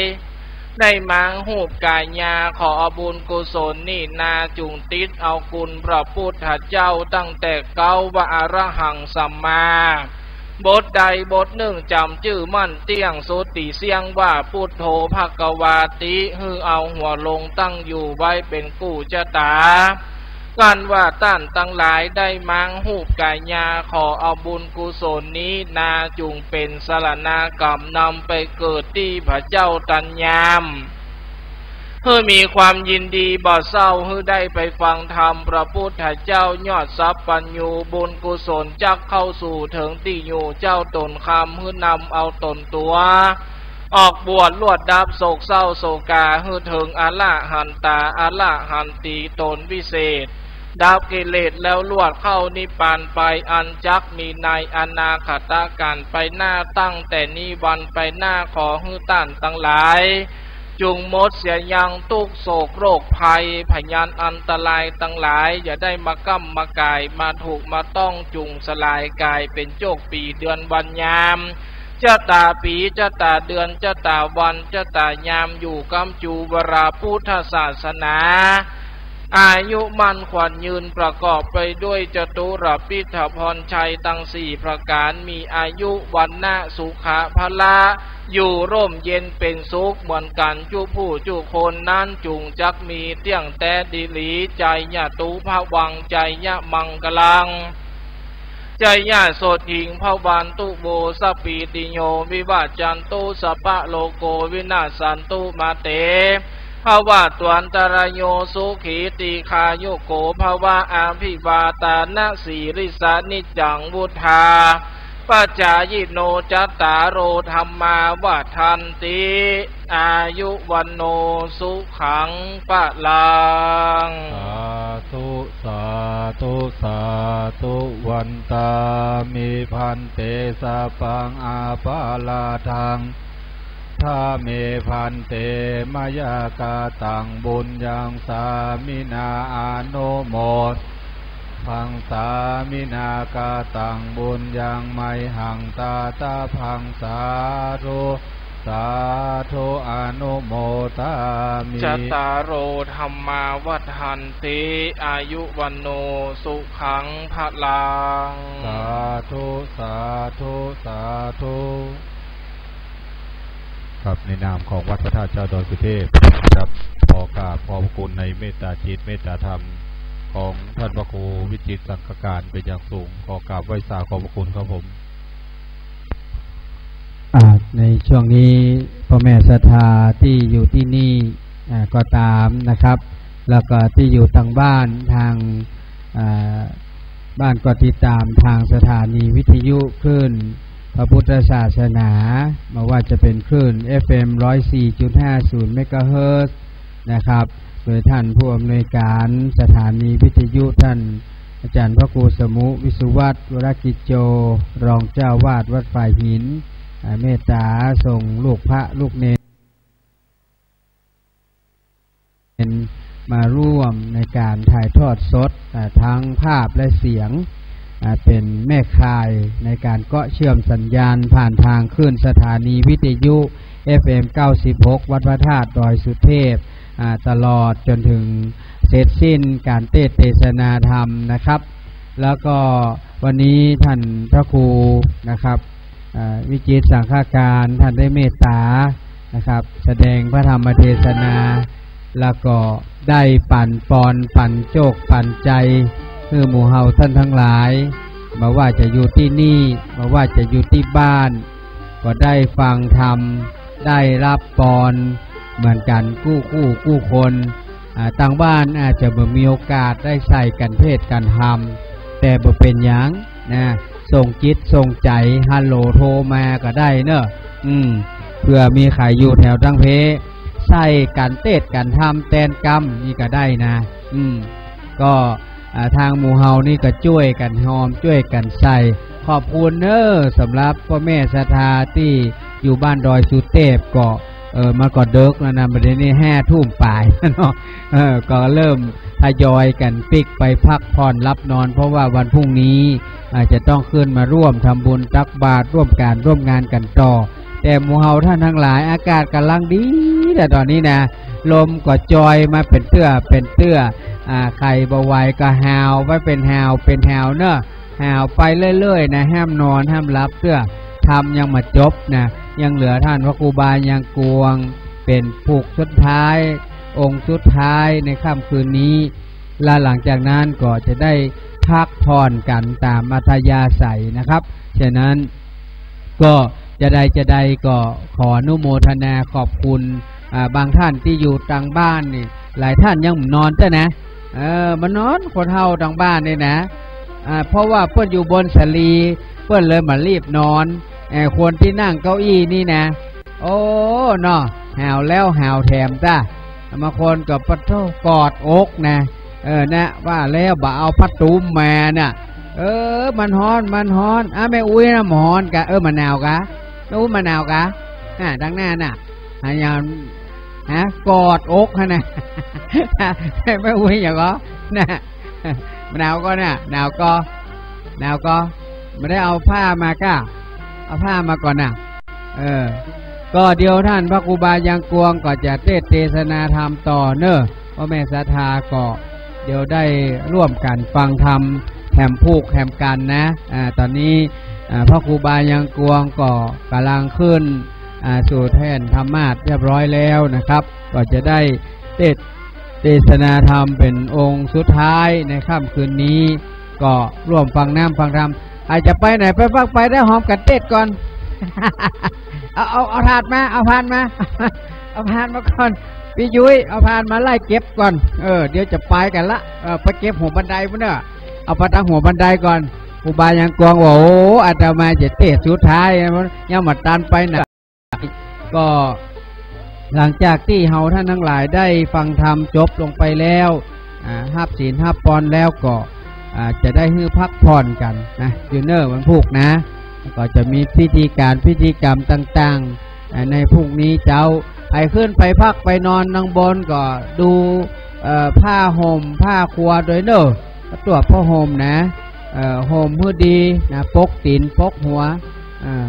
ได้หมางฮูปก๋ายา ขอเอาบุญกุศลนี้นา จุ่งติดเอาคุณพระพุทธเจ้าตั้งแต่เก๊าว่าอรหังสัมมา บทใดบทนึ่งจ๋ำจื้อมั่นเตี้ยงสุดตี้เสี้ยงว่า พุทโธ ภะคะวาติ หื้อเอาหัวลงตั้งอยู่ไว้เป๋นกู้จะต๋า กั๋นว่าต้านตังหลายได้หมางฮูปก๋ายา ขอเอาบุญกุศลนี้นา จุ่งเป๋นสรณากรรมนำไปเกิดตี้พระเจ้าตันยาม หื้อมีความยินดีบ่เศร้า หื้อได้ไปฟังธรรมพระพุทธเจ้ายอดสัพพัญญู บุญกุศลจักเข้าสู่เถิงตี้อยู่เจ้าต๋นคำ หื้อนำเอาต๋นตั๋ว ออกบวชลวดดับโศกเศร้าโศกา หื้อเถิงอรหันตา อรหันตีต๋นวิเศษ ดับกิเลสแล้วลวดเข้านิพพานไป อันจักมีในอนาคตกาลไปหน้า ตั้งแต่นี้วันไปหน้า ขอหื้อต้านตังหลาย จุ่งหมดเสียยังตุ๊กข์โศกโรคภัย พยันอันตรายตังหลาย อย่าได้มาก้ำมาก่าย มาถูกมาต้อง จุ่งสลายก๋ายเป๋นโจกปีเดือนวันยาม จะต๋าปี๋ จะต๋าเดือน จะต๋าวัน จะต๋ายาม อยู่ก๊ำจู๋วราพุทธศาสนา อายุมั่นขวัญยืน ประกอบไปด้วยจตุรพิธพรชัยตังสี่ประก๋าน มีอายุ วรรณะ สุขะ พละ อยู่ร่มเย็นเป๋นสุขเหมือนกั๋นจุผู้จุคนนั้น จุ่งจักมีเตี้ยงแต๊ดีหลี ไชยะตุภวัง ไชยะมังคลัง ไชยะโสตถิง ภวันตุ โว สัพพีติโย วิวัจจันตุ สัพพะโรโค วินัสสันตุ มา เต ภวตวันตรโยสุขี ตีฆายุโกภวะ อภิวาทานะสีลิสสะ นิจจังวุฑฒาปจายิโน จัตตาโรธัมมาวัฑฒันติ อายุวัณโณสุขังพลัง สาธุ สาธุ สาธุ วันตามิภันเต สัพพังอาปาราธัง ขมาเมภันเต มะยากะตังบุญญัง สามินาอนุโม พัง สามินากะตังบุญญัง ไมหังตาตาพัง สาธุ สาธุ อนุโมทามิ จัตตาโรธัมมาวัฑฒันติ อายุวัณโณสุขังพลัง สาธุ สาธุ สาธุ ครับ ในนามของวัดพระธาตุเจ้าดอยสุเทพนะครับ ขอกราบขอบพระคุณในเมตตาจิตเมตตาธรรมของท่านพระครูวิจิตรสังฆการเป็นอย่างสูง ขอกราบไหว้สาขอบพระคุณครับผม อ่า ในช่วงนี้พ่อแม่ศรัทธาที่อยู่ที่นี่ อ่า ก็ต๋ามนะครับ แล้วก็ตี้อยู่ตางบ้านตาง อ่า บ้านก็ติดต๋ามตางสถานีวิทยุคลื่นพระพุทธศาสนา บ่ว่าจะเป๋นคลื่น เอฟเอ็ม ร้อยสี่จุดห้าศูนย์ เมกะเฮิรตซ์นะครับ โดยต้านผู้อำนวยก๋านสถานีวิทยุ ต้านอาจ๋ารย์พระครูสมุ วิสุวัฒน์ วรกิจโจ รองเจ้าอาวาสวัดฝ่ายหิน อ่า เมตต๋าส่งลูกพระลูกเณร มาร่วมในก๋านถ่ายทอดสด อ่า ตังภาพและเสียง อ่า เป๋นแม่ข่ายในก๋านเกาะเชื่อมสัญญาณผ่านตางคลื่นสถานีวิทยุ เอฟเอ็ม เก้าสิบหก วัดพระธาตุดอยสุเทพ อ่า ตลอดจ๋นเถิงเสร็จสิ้นก๋านเตสน์เตสนาธรรมนะครับ แล้วก็วันนี้ต้านพระครูนะครับ อ่า วิจิตรสังฆการ ต้านได้เมตต๋านะครับ แสดงพระธรรมเทศนา แล้วก็ได้ปั๋นปอนปั๋นโจคปั๋นใจ๋หื้อหมู่เฮาต้านตังหลาย บ่ว่าจะอยู่ตี้นี่ บ่ว่าจะอยู่ตี้บ้าน ก็ได้ฟังธรรม ได้ฮับปอนเหมือนกั๋นกู้คู่กู้คน อ่า ตางบ้านอาจจะบ่มีโอกาสได้ใส่ก๋านเตสน์ก๋านธรรม แต่บ่เป๋นหยังนะ ส่งจิตส่งใจ๋ ฮัลโหลโทรมาก็ได้เนาะ อืม เผื่อมีใผอยู่แถวตางเพ ใส่ก๋านเตสน์ก๋านธรรมแตนกำนี่ก็ได้นะ อืม ก็ อ่า ตางหมู่เฮานี่ก็จ้วยกั๋นฮอมจ้วยกั๋นใส่ ขอบคุณเน้อ สำหรับป้อแม่ศรัทธาตี้อยู่บ้านดอยสุเตพก็ เออ มันก็เดิ็กแล้วนะ บัดนี้ห้าทุ่มป๋ายเนาะ เออ ก็เริ่มทยอยกั๋นปิ๊กไปพักผ่อนหลับนอน เพราะว่าวันพรุ่งนี้ อ่า จะต้องขึ้นมาร่วมทำบุญตักบาตร ร่วมก๋านร่วมงานกั๋นต่อ แต่หมู่เฮาต้านตังหลาย อากาศก่ำลังดีนะต๋อนนี้นะ ลมก็จอยมาเป๋นเตื้อเป๋นเตื้อ อ่า ใผบ่ไหวก็หาวไปเป๋นหาวเป๋นหาวเนาะ หาวไปเรื่อยๆ นะ ห้ามนอนห้ามหลับเตื้อ ธรรมยังบ่จบนะ ยังเหลือต้านพระครูบายังกวง เป๋นผูกสุดท้าย องค์สุดท้ายในค่ำคืนนี้ และหลังจากนั้นก็จะได้พักผ่อนกั๋นต๋ามอัธยาศัยนะครับ ฉะนั้นก็จะใดจะใดก็ขออนุโมทนาขอบคุณ อ่า บางต้านตี้อยู่ตางบ้านนี่ หลายต้านยังบ่นอนเตื้อนะ เออ บ่นอน คนเฮาตางบ้านนี่นะ อ่า เพราะว่าเปิ้นอยู่บนสาลี เปิ้นเลยบ่รีบนอน เออ คนตี้นั่งเก้าอี้นี่นะ โอ้ เนาะ หาวแล้วหาวแถมต้า บางคนก็ปะโท้กอดอกนะ เออ นะ ว่าแล้วบ่เอาผ้าตุ้มมาน่ะ เออ มันฮ้อน มันฮ้อน อ่ะ แม่อุ๊ยน่ะ บ่ฮ้อนกา เออ บ่หนาวกา แม่อุ๊ยบ่หนาวกา น่ะ ตางหน้าน่ะ หายัง ฮะ กอดอกหั้นน่ะ แม่อุ๊ยหยังก่อ น่ะ บ่หนาวก่อน่ะ หนาวก่อ หนาวก่อ บ่ได้เอาผ้ามาก้า เอาผ้ามาก่อนน่ะ เออ ก็เดี๋ยวต้านพระครูบายังกวงก็จะเตสน์เตสนาธรรมต่อเน้อ ป้อแม่ศรัทธาก็เดี๋ยวได้ร่วมกั๋นฟังธรรมแถมผูกแถมกั๋นนะ อ่า ต๋อนนี้ อ่า พระครูบายังกวงก็ก่ำลังขึ้น อ่า สู่แท่นธรรมาสน์เรียบร้อยแล้วนะครับ ก็จะได้เตสน์ เตสนาธรรมเป๋นองค์สุดท้ายในค่ำคืนนี้ ก็ร่วมฟังน้ำฟังธรรม ใผจะไปไหนไปฟังไปได้ หอมกั๋นเตสก่อน เอา เอา เอาถาดมา เอาพานมา เอาพานมาก่อน ปี้ยุ้ย เอาพานมาไล่เก็บก่อน เออ เดี๋ยวจะไปกั๋นละ เออ ไปเก็บหัวบันไดปู้นเน่อ เอาไปตังหัวบันไดก่อน ครูบายังกวงว่า โอ้ อาตมาจะเตสน์สุดท้าย ยังบ่ตันไปไหน ก็หลังจากตี้เฮาท่านตังหลายได้ฟังธรรมจบลงไปแล้ว อ่า ฮับศีลฮับปอนแล้วก็ อ่า จะได้หื้อพักผ่อนกั๋นนะ อยู่เน่อวันพูกนะ ก็จะมีพิธีก๋านพิธีกรรมต่างๆ อ่า ในพรุ่งนี้เจ๊า ใผขึ้นไปพักไปนอนตังบนก็ดู เอ่อ ผ้าห่มผ้าครัวโดยเน่อ ตรวจผ้าห่มนะ เอ่อ ห่มหื้อดีนะ ปกตี๋นปกหัว อ่า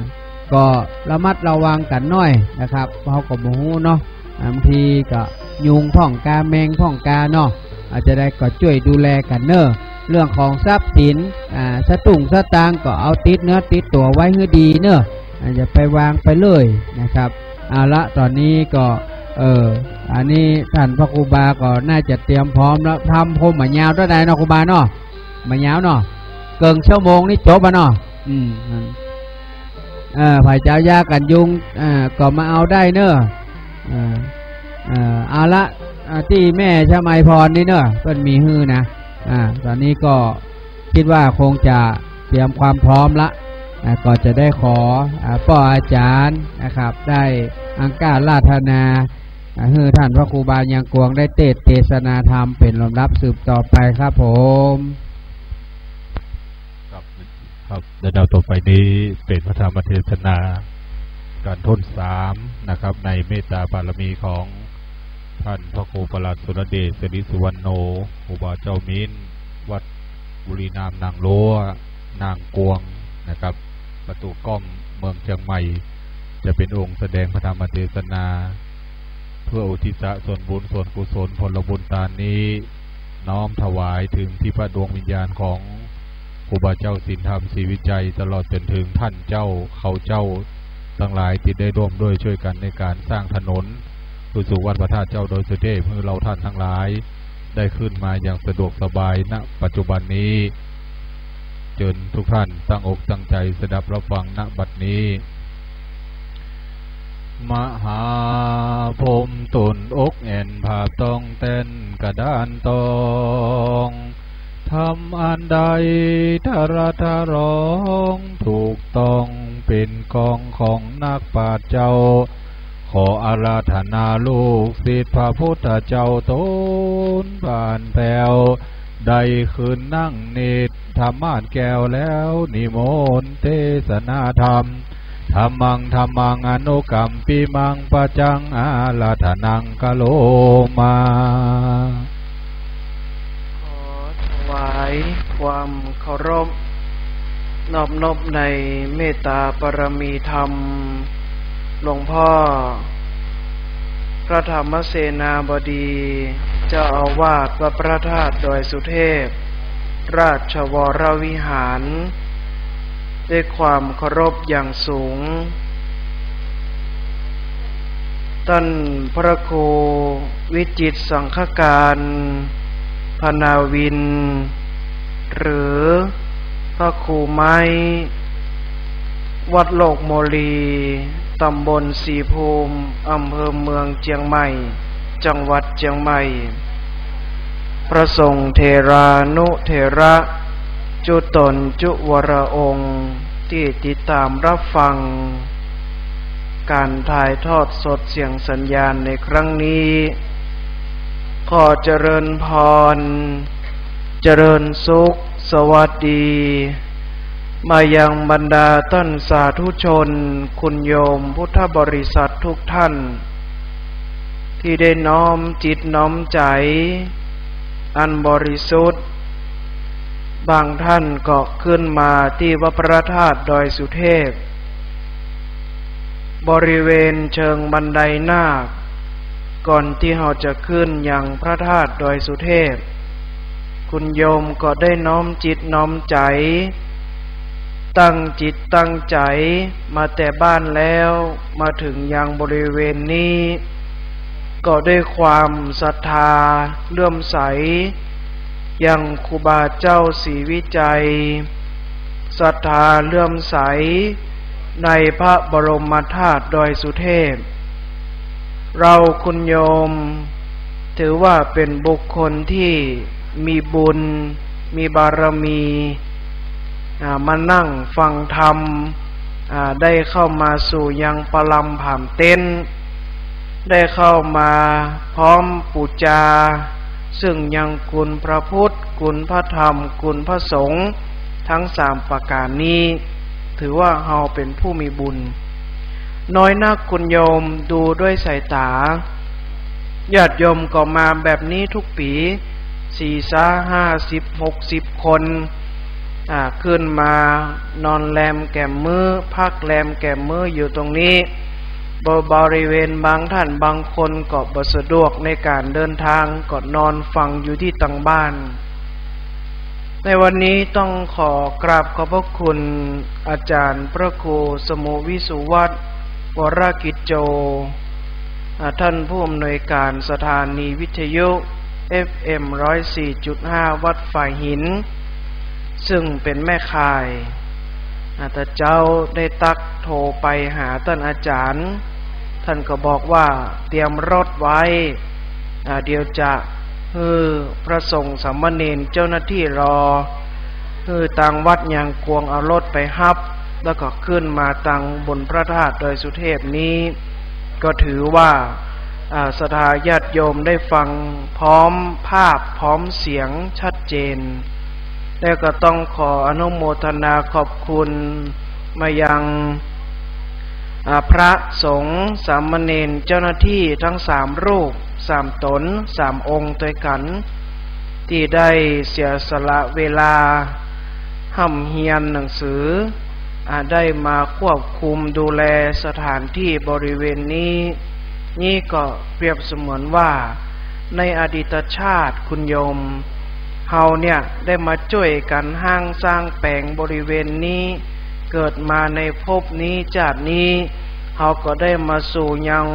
ก็ระมัดระวังกั๋นหน้อยนะครับ เฮาก็บ่ฮู้เนาะ บางทีก็ยุงพ่องกา แมงพ่องกาเนาะ อาจจะได้ก็จ้วยดูแลกั๋นเน่อ เรื่องของทรัพย์สิน อ่า สตุ้งสตางค์ก็เอาติดเนื้อติดตั๋วไว้หื้อดีเน่อ อ่า อย่าไปวางไปเลยนะครับ เอาละ ต๋อนนี้ก็ เออ อันนี้ต้านพระครูบาก็น่าจะเตรียมพร้อมแล้ว ธรรมคงบ่ายาวเต้าใดเนาะครูบาเนาะ บ่ายาวเนาะ เกิ่งชั่วโมงนี่จบอะเนาะ อืม เออ ใผจะเอายากั๋นยุง เออ ก็มาเอาได้เน่อ เออ เออ เอาละ อ่า ตี้แม่ชมัยพรนี่เน่อ เปิ้นมีหื้อนะ อ่า ต๋อนนี้ก็ กึ๊ดว่าคงจะเตรียมความพร้อมละ อ่า ก็จะได้ขอ อ่า ป้ออาจ๋ารย์นะครับ ได้อังคาราธนา อ่า หื้อต้านพระครูบายังกวงได้เตสน์เตสนาธรรมเป๋นลำดับสืบต่อไปครับผม ครับ ครับ และแนวต่อไปนี้เป๋นพระธรรมเตสนา ก๋านต้นสามนะครับ ในเมตตาบารมีของต้านพระครูประหลัดสุรเดช สิริสุวรรณโณ ครูบาเจ้ามิน วัดบุรีนามนางลัว นางกวงนะครับ ประตู๋ก้อม เมืองเจียงใหม่ จะเป๋นองค์แสดงพระธรรมเตสนา เพื่ออุทิศส่วนบุญส่วนกุศลผลบุญตานนี้ น้อมถวายเถิงทิพดวงวิญญาณของครูบาเจ้าศีลธรรมศรีวิชัย ตลอดจ๋นเถิงต้านเจ้าเขาเจ้าตังหลายตี้ได้ร่วมด้วยช่วยกั๋นในก๋านสร้างถนน ขึ้นสู่วัดพระธาตุเจ้าดอยสุเทพ หื้อเฮาต้านตังหลายได้ขึ้นมาอย่างสะดวกสบาย ณ ปัจจุบันนี้ เจิญทุกต้านตั้งอกตั้งใจ๋สดับฮับฟัง ณ บัดนี้ มหาพรหมต้นอกแอ่น ผาบต้องแต้นกระดานตอง ธรรมอันใดทะระทะรอง ถูกต้องเป๋นกองของนักปราชญ์เจ้า ขออาราธนาลูกศิษย์พระพุทธเจ้าต๋นผ่านแผ้ว ได้ขึ้นนั่งนิทรรมาสน์แก้วแล้วนิมนต์เตสนาธรรม ธัมมัง ธัมมัง อนุกัมปิมัง ปัจจัง อาราธนัง กะโรมา ขอถวายความเคารพ นอบน้อมในเมตตาบารมีธรรม หลวงพ่อ พระธรรมเสนาบดี เจ้าอาวาสวัดพระธาตุดอยสุเทพ ราชวรวิหาร ด้วยความเคารพอย่างสูง ต้านพระครูวิจิตรสังฆการ พนาวิน หรือพระครูไม้ วัดโลกโมลี ตำบลศรีภูมิ อำเภอเมืองเจียงใหม่ จังหวัดเจียงใหม่ พระสงฆ์เถรานุเถระ จุตนจุวรองค์ ตี้ติดต๋ามฮับฟังก๋านถ่ายทอดสดเสียงสัญญาณในครั้งนี้ ขอเจริญพร เจริญสุข สวัสดี มายังบรรดาต้านสาธุชน คุณโยมพุทธบริษัททุกท่าน ตี้ได้น้อมจิตน้อมใจ๋อันบริสุทธิ์ บางท่านก็ขึ้นมาตี้วัดพระธาตุดอยสุเทพ บริเวณเชิงบันไดนาค ก่อนตี้เฮาจะขึ้นยังพระธาตุดอยสุเทพ คุณโยมก็ได้น้อมจิตน้อมใจ๋ ตั้งจิตตั้งใจ๋มาแต่บ้านแล้ว มาเถิงยังบริเวณนี้ ก็ด้วยความศรัทธาเลื่อมใส ยังครูบาเจ้าศรีวิชัย ศรัทธาเลื่อมใสในพระบรมธาตุดอยสุเทพ เราคุณโยม ถือว่าเป๋นบุคคลตี้มีบุญ มีบารมี อ่า มานั่งฟังธรรม อ่า ได้เข้ามาสู่ยังประลำผามเต็นท์ ได้เข้ามาพร้อมปู๋จา ซึ่งยังคุณพระพุทธ คุณพระธรรม คุณพระสงฆ์ ตึงสามประก๋านนี้ ถือว่าเฮาเป๋นผู้มีบุญ น้อยนักคุณโยม ดูด้วยสายต๋า ญาติโยมก็มาแบบนี้กู้ปี๋ สี่ ห้า สิบ หกสิบคน อ่า ขึ้นมานอนแรมแก่มมื้อ พักแรมแก่มมื้ออยู่ตรงนี้ บ- บริเวณบางท่านบางคนก็บ่สะดวกในก๋านเดินตาง ก็นอนฟังอยู่ตี้ตังบ้าน ในวันนี้ต้องขอกราบขอบพระคุณอาจ๋ารย์พระครูสมุห์ วิสุวัฒน์ วรกิจโจ อ่า ต้านผู้อำนวยก๋านสถานีวิทยุ เอฟเอ็ม ร้อยสี่จุดห้า วัดฝายหิน ซึ่งเป๋นแม่ข่าย อ่า ตะเจ๊าได้ตั๊กโทรไปหาต้านอาจ๋ารย์ ต้านก็บอกว่าเตรียมรถไว้ อ่า เดี๋ยวจะหื้อพระสงฆ์สามเณรเจ้าหน้าตี้รอ หื้อตางวัดยางกวงเอารถไปฮับ แล้วก็ขึ้นมาตางบนพระธาตุดอยสุเทพนี้ ก็ถือว่า อ่า ศรัทธาญาติโยมได้ฟังพร้อมภาพพร้อมเสียงชัดเจน แล้วก็ต้องขออนุโมทนาขอบคุณมายัง อ่า พระสงฆ์สามเณรเจ้าหน้าตี้ตึงสามรูป สามต๋น สามองค์ตวยกั๋น ตี้ได้เสียสละเวลาฮ่ำเฮียนหนังสือ อ่า ได้มาควบคุมดูแลสถานตี้บริเวณนี้ นี่ก็เปรียบเสมือนว่าในอดีตชาติคุณโยม เฮาเนี่ยได้มาจ้วยกั๋นฮ้างสร้างแป๋งบริเวณนี้ เกิดมาในภพนี้จาตินี้ เฮาก็ได้มาสู่ยัง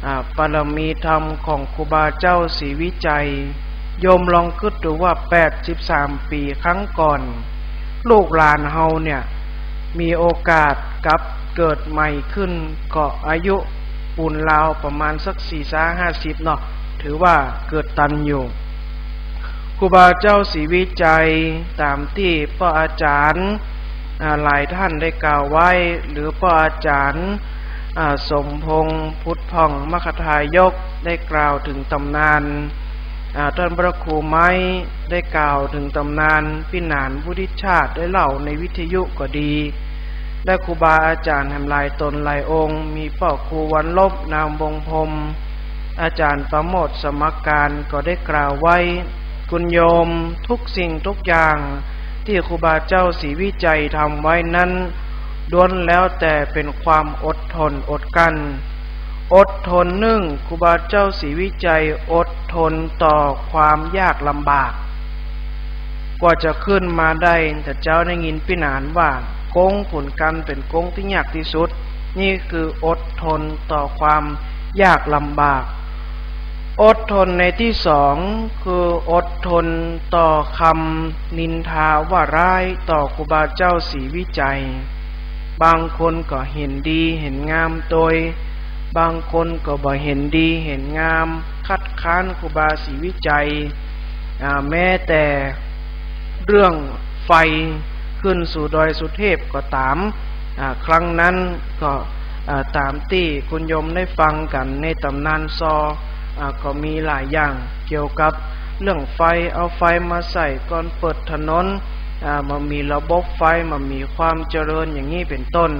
อ่า บารมีธรรมของครูบาเจ้าศรีวิชัย โยมลองกึ๊ดดูว่าแปดสิบสามปี๋ครั้งก่อน ลูกหลานเฮาเนี่ยมีโอกาสกลับเกิดใหม่ขึ้น ก็อายุปูนราวประมาณสักสี่ ห้าสิบเนาะ ถือว่าเกิดตันอยู่ ครูบาเจ้าศรีวิชัย ต๋ามตี้ป้ออาจ๋ารย์ อ่า หลายท่านได้กล่าวไว้ หรือป้ออาจ๋ารย์ อ่า สมพงษ์ พุทธพ่อง มคทายก ได้กล่าวเถิงต๋ำนาน อ่า ต้านพระครูไม้ได้กล่าวเถิงต๋ำนาน ปี้หนานวุฒิชาติได้เล่าในวิทยุก็ดี และครูบาอาจ๋ารย์แหมหลายต๋นหลายองค์ มีป้อครูวันลบ นามวงศ์พรหม อาจ๋ารย์ประโมทย์ สมการ ก็ได้กล่าวไว้ คุณโยม ทุกสิ่งทุกอย่างตี้ครูบาเจ้าศรีวิชัยทำไว้นั้น ล้วนแล้วแต่เป๋นความอดทนอดกลั้น อดทนนึ่ง ครูบาเจ้าศรีวิชัยอดทนต่อความยากลำบาก กว่าจะขึ้นมาได้ ตะเจ๊าได้ยินปี้หนานว่า ก๊งขุนกันเป๋นก๊งตี้ยากตี้สุด นี่คืออดทนต่อความยากลำบาก อดทนในตี้สอง คืออดทนต่อคำนินทาว่าร้ายต่อครูบาเจ้าศรีวิชัย บางคนก็เห็นดีเห็นงามตวย บางคนก็บ่เห็นดีเห็นงาม คัดค้านครูบาศรีวิชัย อ่า แม้แต่เรื่องไฟขึ้นสู่ดอยสุเทพก็ต๋าม อ่า ครั้งนั้นก็ อ่า ต๋ามตี้คุณโยมได้ฟังกั๋นในต๋ำนานซอ อ่า ก็มีหลายอย่างเกี่ยวกับเรื่องไฟ เอาไฟมาใส่ก่อนเปิดถนน อ่า บ่มีระบบไฟ บ่มีความเจริญอย่างนี้เป๋นต้น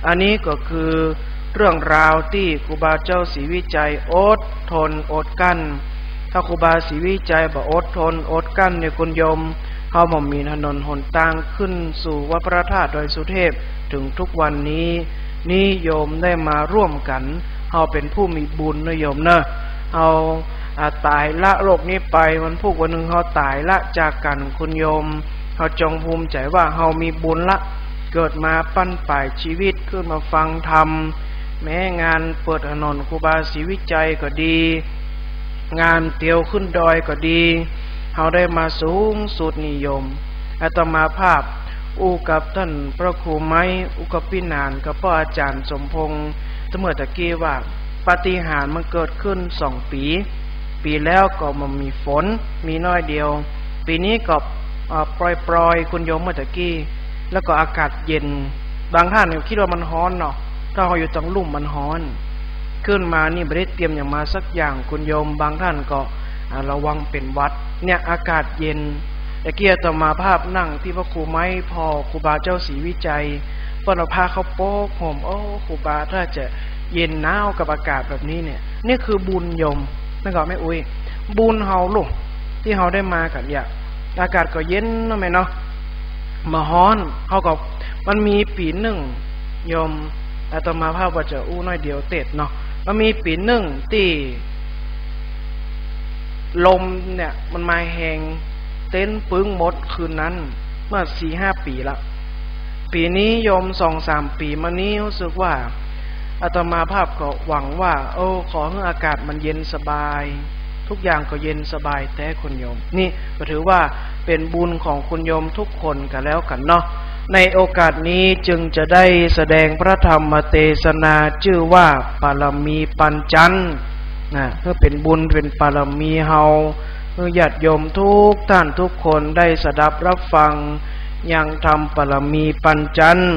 อันนี้ก็คือเรื่องราวตี้ครูบาเจ้าศรีวิชัยอดทนอดกลั้น ถ้าครูบาศรีวิชัยบ่อดทนอดกลั้นเนี่ยคุณโยม เฮาบ่มีถนนหนตางขึ้นสู่วัดพระธาตุดอยสุเทพเถิงทุกวันนี้ นี่โยมได้มาร่วมกั๋น เฮาเป๋นผู้มีบุญนะโยมเนาะ เฮา อ่า ต๋ายละโลกนี้ไป วันพุธวันนึ่งเฮาต๋ายละจากกั๋นคุณโยม เฮาจงภูมิใจ๋ว่าเฮามีบุญละ เกิดมาบั้นป๋ายจีวิตขึ้นมาฟังธรรม แม้งานเปิดถนนครูบาศรีวิชัยก็ดี งานเตียวขึ้นดอยก็ดี เฮาได้มาสูงสุดนี่โยม อาตมาภาพอู้กับต้านพระครูไม้ อู้กับปี้หนาน กับป้ออาจ๋ารย์สมพงษ์ เมื่อตะกี้ว่า ปาฏิหาริย์มันเกิดขึ้นสองปี๋ ปี๋แล้วก็บ่มีฝน มีน้อยเดียว ปี๋นี้ก็ เอ่อ ปรอยๆ คุณโยม เมื่อตะกี้ แล้วก็อากาศเย็น บางท่านก็กึ๊ดว่ามันฮ้อนเนาะ ถ้าเฮาอยู่ตางลุ่มมันฮ้อน ขึ้นมานี่บ่ได้เตรียมหยังมาสักอย่าง คุณโยม บางท่านก็ อ่า ระวังเป๋นหวัด เนี่ย อากาศเย็น ตะกี้อาตมาภาพนั่งตี้พระครูไม้ ผ่อครูบาเจ้าศรีวิชัย เปิ้นเอาผ้าเข้าโป๊กห่ม โอ้ ครูบา ถ้าจะเย็นหนาวกับอากาศแบบนี้เนี่ย นี่คือบุญโยม นั่นก็แม่อุ๊ย บุญเฮาลูก ตี้เฮาได้มากั๋นเนี่ย อากาศก็เย็นเนาะแม่เนาะ บ่ฮ้อน เฮาก็ มันมีปี๋นึ่งโยม อาตมาภาพว่าจะอู้น้อยเดียวเต๊อะเนาะ มันมีปี๋นึ่งตี้ ลมเนี่ยมันมาแฮง เต็นท์ปึ้งหมดคืนนั้น เมื่อสี่ห้าปี๋ละ ปี๋นี้โยม สองสามปี๋มานี้ ฮู้สึกว่า อาตมาภาพก็หวังว่า โอ้ ขอหื้ออากาศมันเย็นสบาย ทุกอย่างก็เย็นสบายแต๊คุณโยม นี่ก็ถือว่าเป๋นบุญของคุณโยมทุกคนก็แล้วกั๋นเนาะ ในโอกาสนี้จึงจะได้แสดงพระธรรมเตสนาจื้อว่าปารมีปัญจันทร์ นะ หื้อเป๋นบุญเป๋นปารมีเฮา หื้อญาติโยมทุกท่านทุกคนได้สดับรับฟังยังธรรมปารมีปัญจันทร์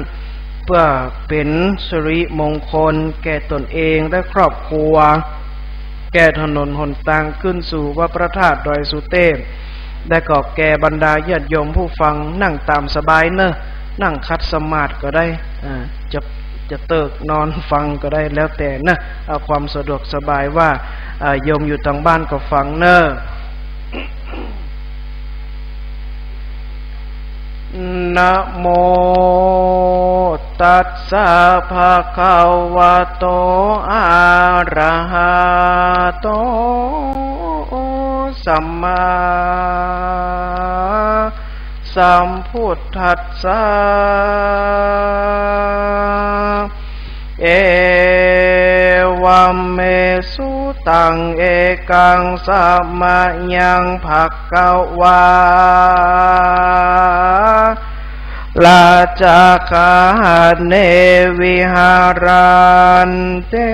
เปื้อเป๋นสิริมงคลแก่ตนเองและครอบครัว แก่ถนนหนตางขึ้นสู่วัดพระธาตุดอยสุเตพ และก็แก่บรรดาญาติโยมผู้ฟัง นั่งต๋ามสบายเน่อ นั่งขัดสมาธิก็ได้ อ่า จะ จะเติกนอนฟังก็ได้ แล้วแต่เน่อ เอาความสะดวกสบายว่า อ่า โยมอยู่ตางบ้านก็ฟังเน่อ นะโม ตัสสะ ภะคะวะโต อะระหะโต สัมมาสัมพุทธัสสะ เอวัมเม สุตัง เอกัง สะมะยัง ภะคะวา ราชคาหะเน วิหารันติ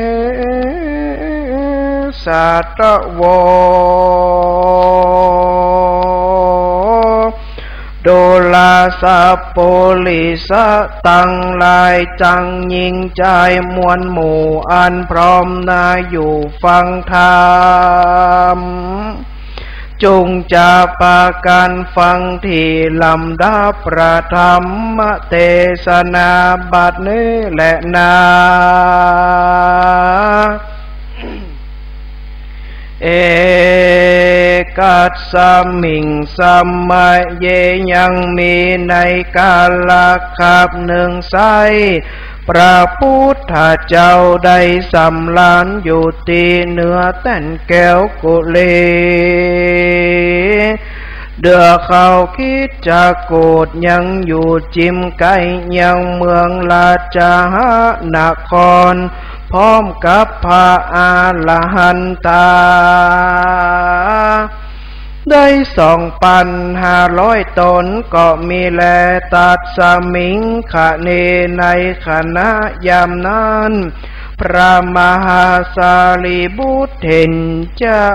สัตถะโว ดูราสะปุริสะตังหลาย จั้งญิงจายมวลหมู่ อันพร้อมหน้าอยู่ฟังธรรม จุ่งจะปากั๋นฟังตี้ลำดับพระธรรมเตสนาบัดนี้แลนา เอกัสสมิง สะมะเย ยังมีในกาละคาบหนึ่งไซร้ พระพุทธเจ้าได้สำราญอยู่ตี้เหนือแต้นแก้วกุเล เดือเข้าคิชกูฏยังอยู่จิมใก้ยังเมืองราชนคร พร้อมกับพระอรหันตา ได้สองปันห้าร้อยต๋นก็มีแล ตัสสมิงคะเน ในขณะยามนั้น พระมหาสารีบุตรเถรเจ้า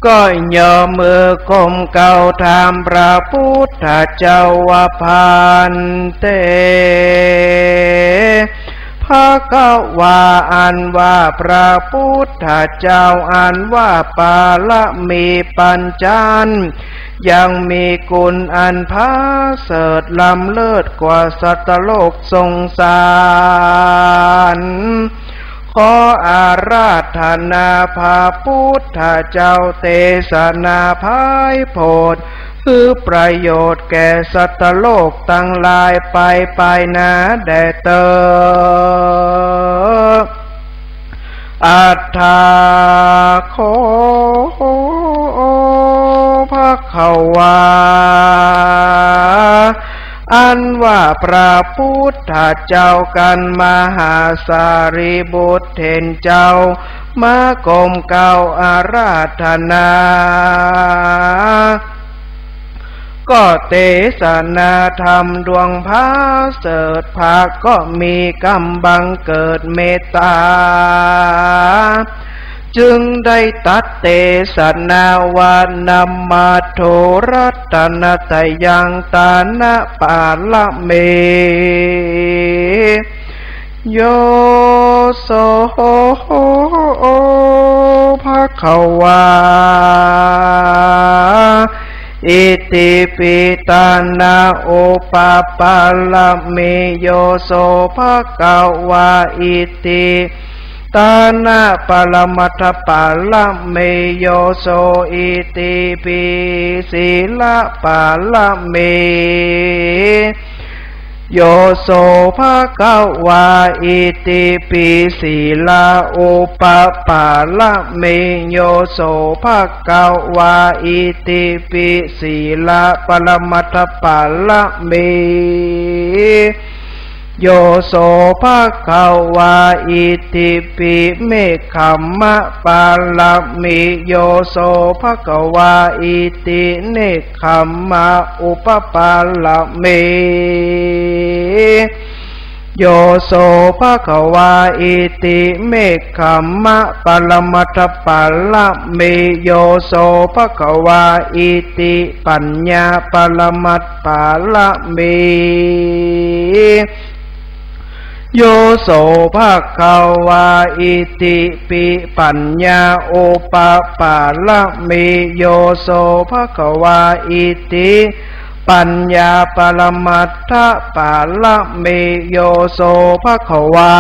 ก็ยอมมือก้มเก้าถามพระพุทธเจ้าว่า ภันเต ภะคะวา อันว่าพระพุทธเจ้า อันว่าปารมีปัญจันทร์ ยังมีกุณอันผาเสริฐล้ำเลิศกว่าสัตว์โลกสงสาร ขออาราธนาพระพุทธเจ้าเตสนาไพร่โพธิ์ หื้อประโยชน์แก่สัตว์โลกตังหลายไปไปหน้าแด่เต๊อะ อัตถา ขอ ภะคะวา อันว่าพระพุทธเจ้ากั๋นมหาสารีบุตรเถรเจ้า มาก้มเกล้าอาราธนา ก็เตสนาธรรมดวงผาเสริฐ ผาก็มีก๋ำบังเกิดเมตต๋า จึงได้ตรัสเตสนาว่า นมัสโถ รัตนตยัง ตานะปาระเม โย โส ภะคะวา อิติปิ ตานะอุปปาระเม โย โส ภะคะวา อิติ ตานะปรมัตถปาระเม โย โส อิติปิ สีลปาระเม โย โส ภะคะวา อิติปิ สีลาอุปปาระเม โย โส ภะคะวา อิติปิ สีลปรมัตถปาระเม โย โส ภะคะวา อิติปิ เนกขัมมปาระเม โย โส ภะคะวา อิติ เนกขัมมอุปปาระเม โย โส ภะคะวา อิติ เนกขัมมปรมัตถปาระเม โย โส ภะคะวา อิติ ปัญญาปรมัตถปาระเม โย โส ภะคะวา อิติปิ ปัญญาอุปปาระเม โย โส ภะคะวา อิติ ปัญญาปรมัตถปาระเม โย โส ภะคะวา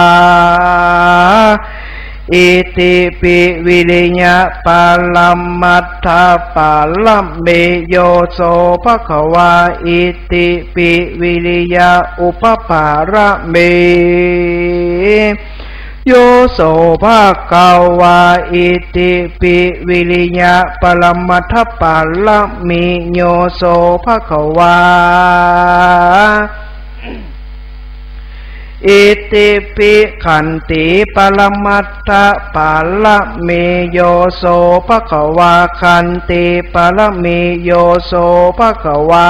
อิติปิ วิริยปรมัตถปาระเม โย โส ภะคะวา อิติปิ วิริยอุปปาระเม โย โส ภะคะวา อิติปิ วิริยปรมัตถปาระเม โย โส ภะคะวา อิติปิ ขันติปรมัตถปาระเม โย โส ภะคะวา ขันติปาระเม โย โส ภะคะวา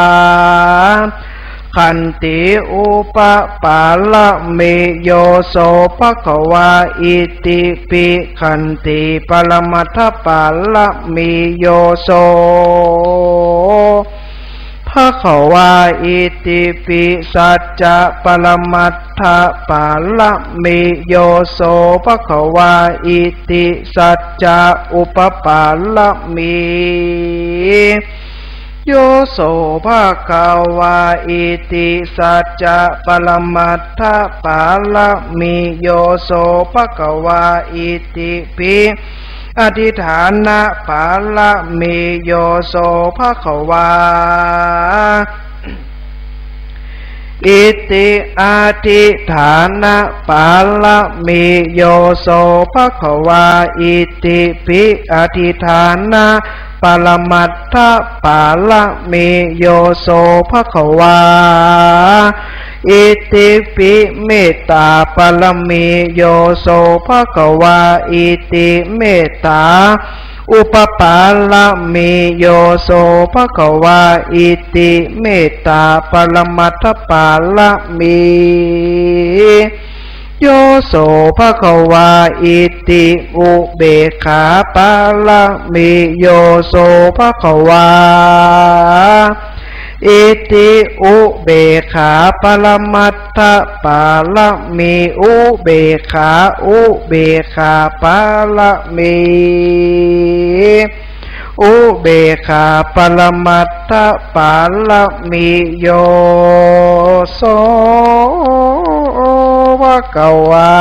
ขันติอุปปาระเม โย โส ภะคะวา อิติปิ ขันติปรมัตถปาระเม โย โส ภะคะวา อิติปิ สัจจะปรมัตถปาระเม โย โส ภะคะวา อิติ สัจจะอุปปาระเม โย โส ภะคะวา อิติ สัจจะปรมัตถปาระเม โย โส ภะคะวา อิติปิ อธิฏฐานปาระเม โย โส ภะคะวา อิติ อธิฏฐานปาระเม โย โส ภะคะวา อิติปิ อธิฏฐานปรมัตถปาระเม โย โส ภะคะวา อิติปิ เมตตาปาระเม โย โส ภะคะวา อิติ เมตตา อุปปาระเม โย โส ภะคะวา อิติ เมตตาปรมัตถปาระเม โย โส ภะคะวา อิติ อุเบกขาปาระเม โย โส ภะคะวา อิติ อุเบกขาปรมัตถปาระเม อุเบกขา อุเบกขาปาระเม อุเบกขาปรมัตถปาระเม โย โส ภะคะวา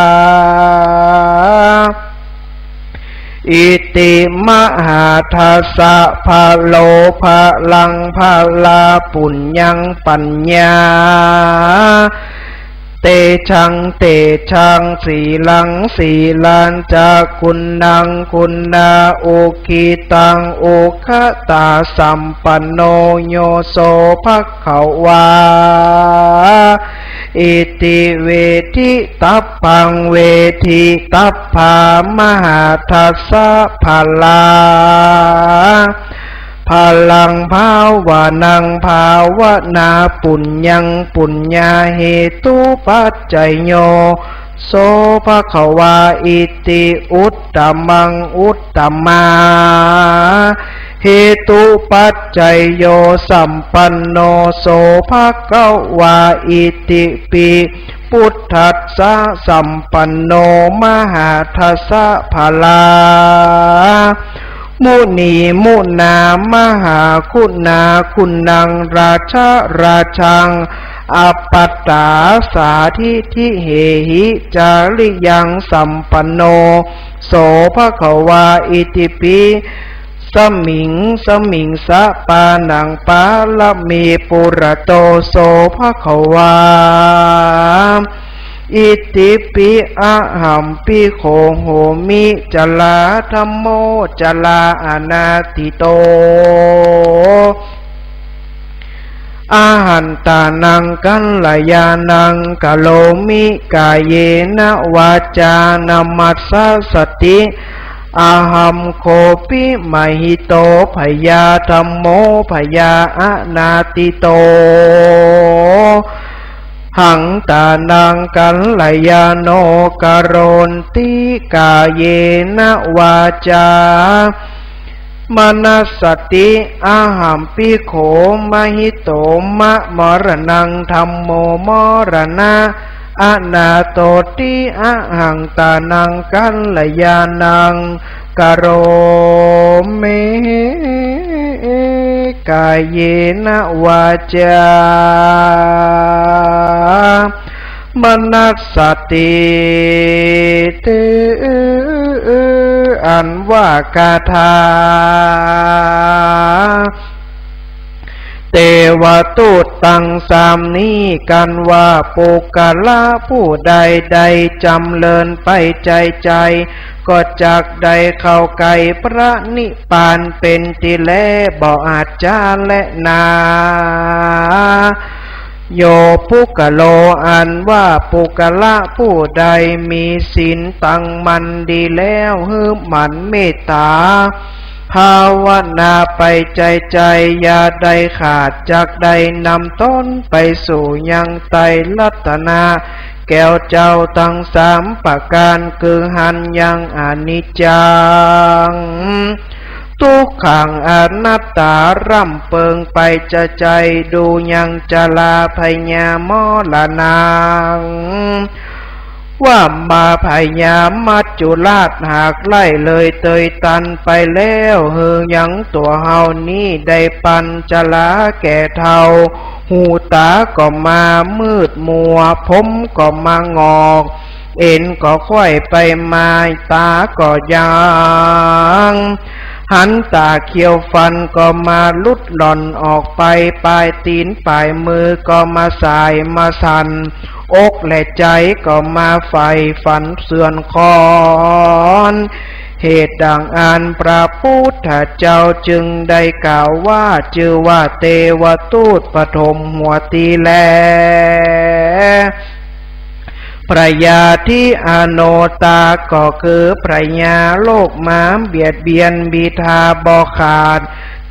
อิติ มหาทัสสะ พะโล พะลัง พะลา ปุญญัง ปัญญา เตชัง เตชัง สีลัง สีลัญจะ กุณณัง กุณณา อุกขิตัง อุกขตา สัมปันโน โย โส ภะคะวา อิติ เวทิตัพพัง เวทิตัพพา มหาทัสสะ พะลา พลัง ภาวนัง ภาวนา ปุญญัง ปุญญาเหตุปัจจโย โส ภควา อิติ อุตตมัง อุตตมาเหตุปัจจโย สัมปันโน โส ภควา อิติปิ พุทธัสสะ สัมปันโน มหาทัสสะ พลา มุนี มุนา มหาคุณา คุณัง ราชา ราชัง อัปปตาสา ทิฏฐิเหหิ จริยัง สัมปันโน โส ภควา อิติปิ สมิง สมิงสะ ปานัง ปารมี ปุระโต โส ภควา อิติปิ อะหัมปิ โข โหมิ จลา ธัมโม จลา อนาติโต อะหันตานัง กัลยาณัง กะโรมิ กาเยนะ วาจา นะมัสสะติ อะหัม โข ปิ มหิโต พยา ธัมโม พยา อนาติโต หังตานัง กัลยาโณ กะโรนติ กาเยนะ วาจา มนัสสะติ อะหัมปิ โข มหิโต มะ มรณัง ธัมโม มรณะ อนาโตติ อะหังตานัง กัลยาณัง กะโรเม กาเยนะ วาจา มนัสสะติ เต อันว่าคาถา เตวทูตตังสามนี้กั๋นว่า ปุคคละผู้ใดได้จ๋ำเริญไปใจ๋ใจ๋ ก็จักได้เข้าใก้พระนิพพานเป๋นตี้แล บ่อาจจะแลนา โย ปุคคโล อันว่าปุคคละผู้ใดมีศีลตั้งมั่นดีแล้ว หื้อหมั่นเมตต๋า ภาวนาไปใจ๋ใจ๋ อย่าได้ขาด จักได้นำตนไปสู่ยังไตรรัตนะแก้วเจ้าตังสามประก๋าน คือหันยังอนิจจัง ทุกขัง อนัตตา ร่ำเปิงไปใจ๋ใจ๋ ดูยังจรา พยา มรณัง ว่ามาพญามัจจุราชหากไล่เลยเตยตันไปแล้ว หื้อยังตั๋วเฮานี้ได้ปันจราแก่เฒ่า หูต๋าก็มามืดมัว ผมก็มาหงอก เอ็นก็ค่อยไปมา ต๋าก็ยางหัน ต๋าเขียว ฟันก็มาหลุดหล่อนออกไป ป๋ายตี๋นป๋ายมือก็มาสายมาสั่น อกและใจ๋ก็มาใฝ่ฝันเสื่อนคลอน เหตุดังอั้นพระพุทธเจ้าจึงได้กล่าวว่า จื้อว่าเตวทูตปฐมหัวตี้แล พยาธิอโนตา ก็คือพยาโรคมาเบียดเบียนบิดาบ่ขาด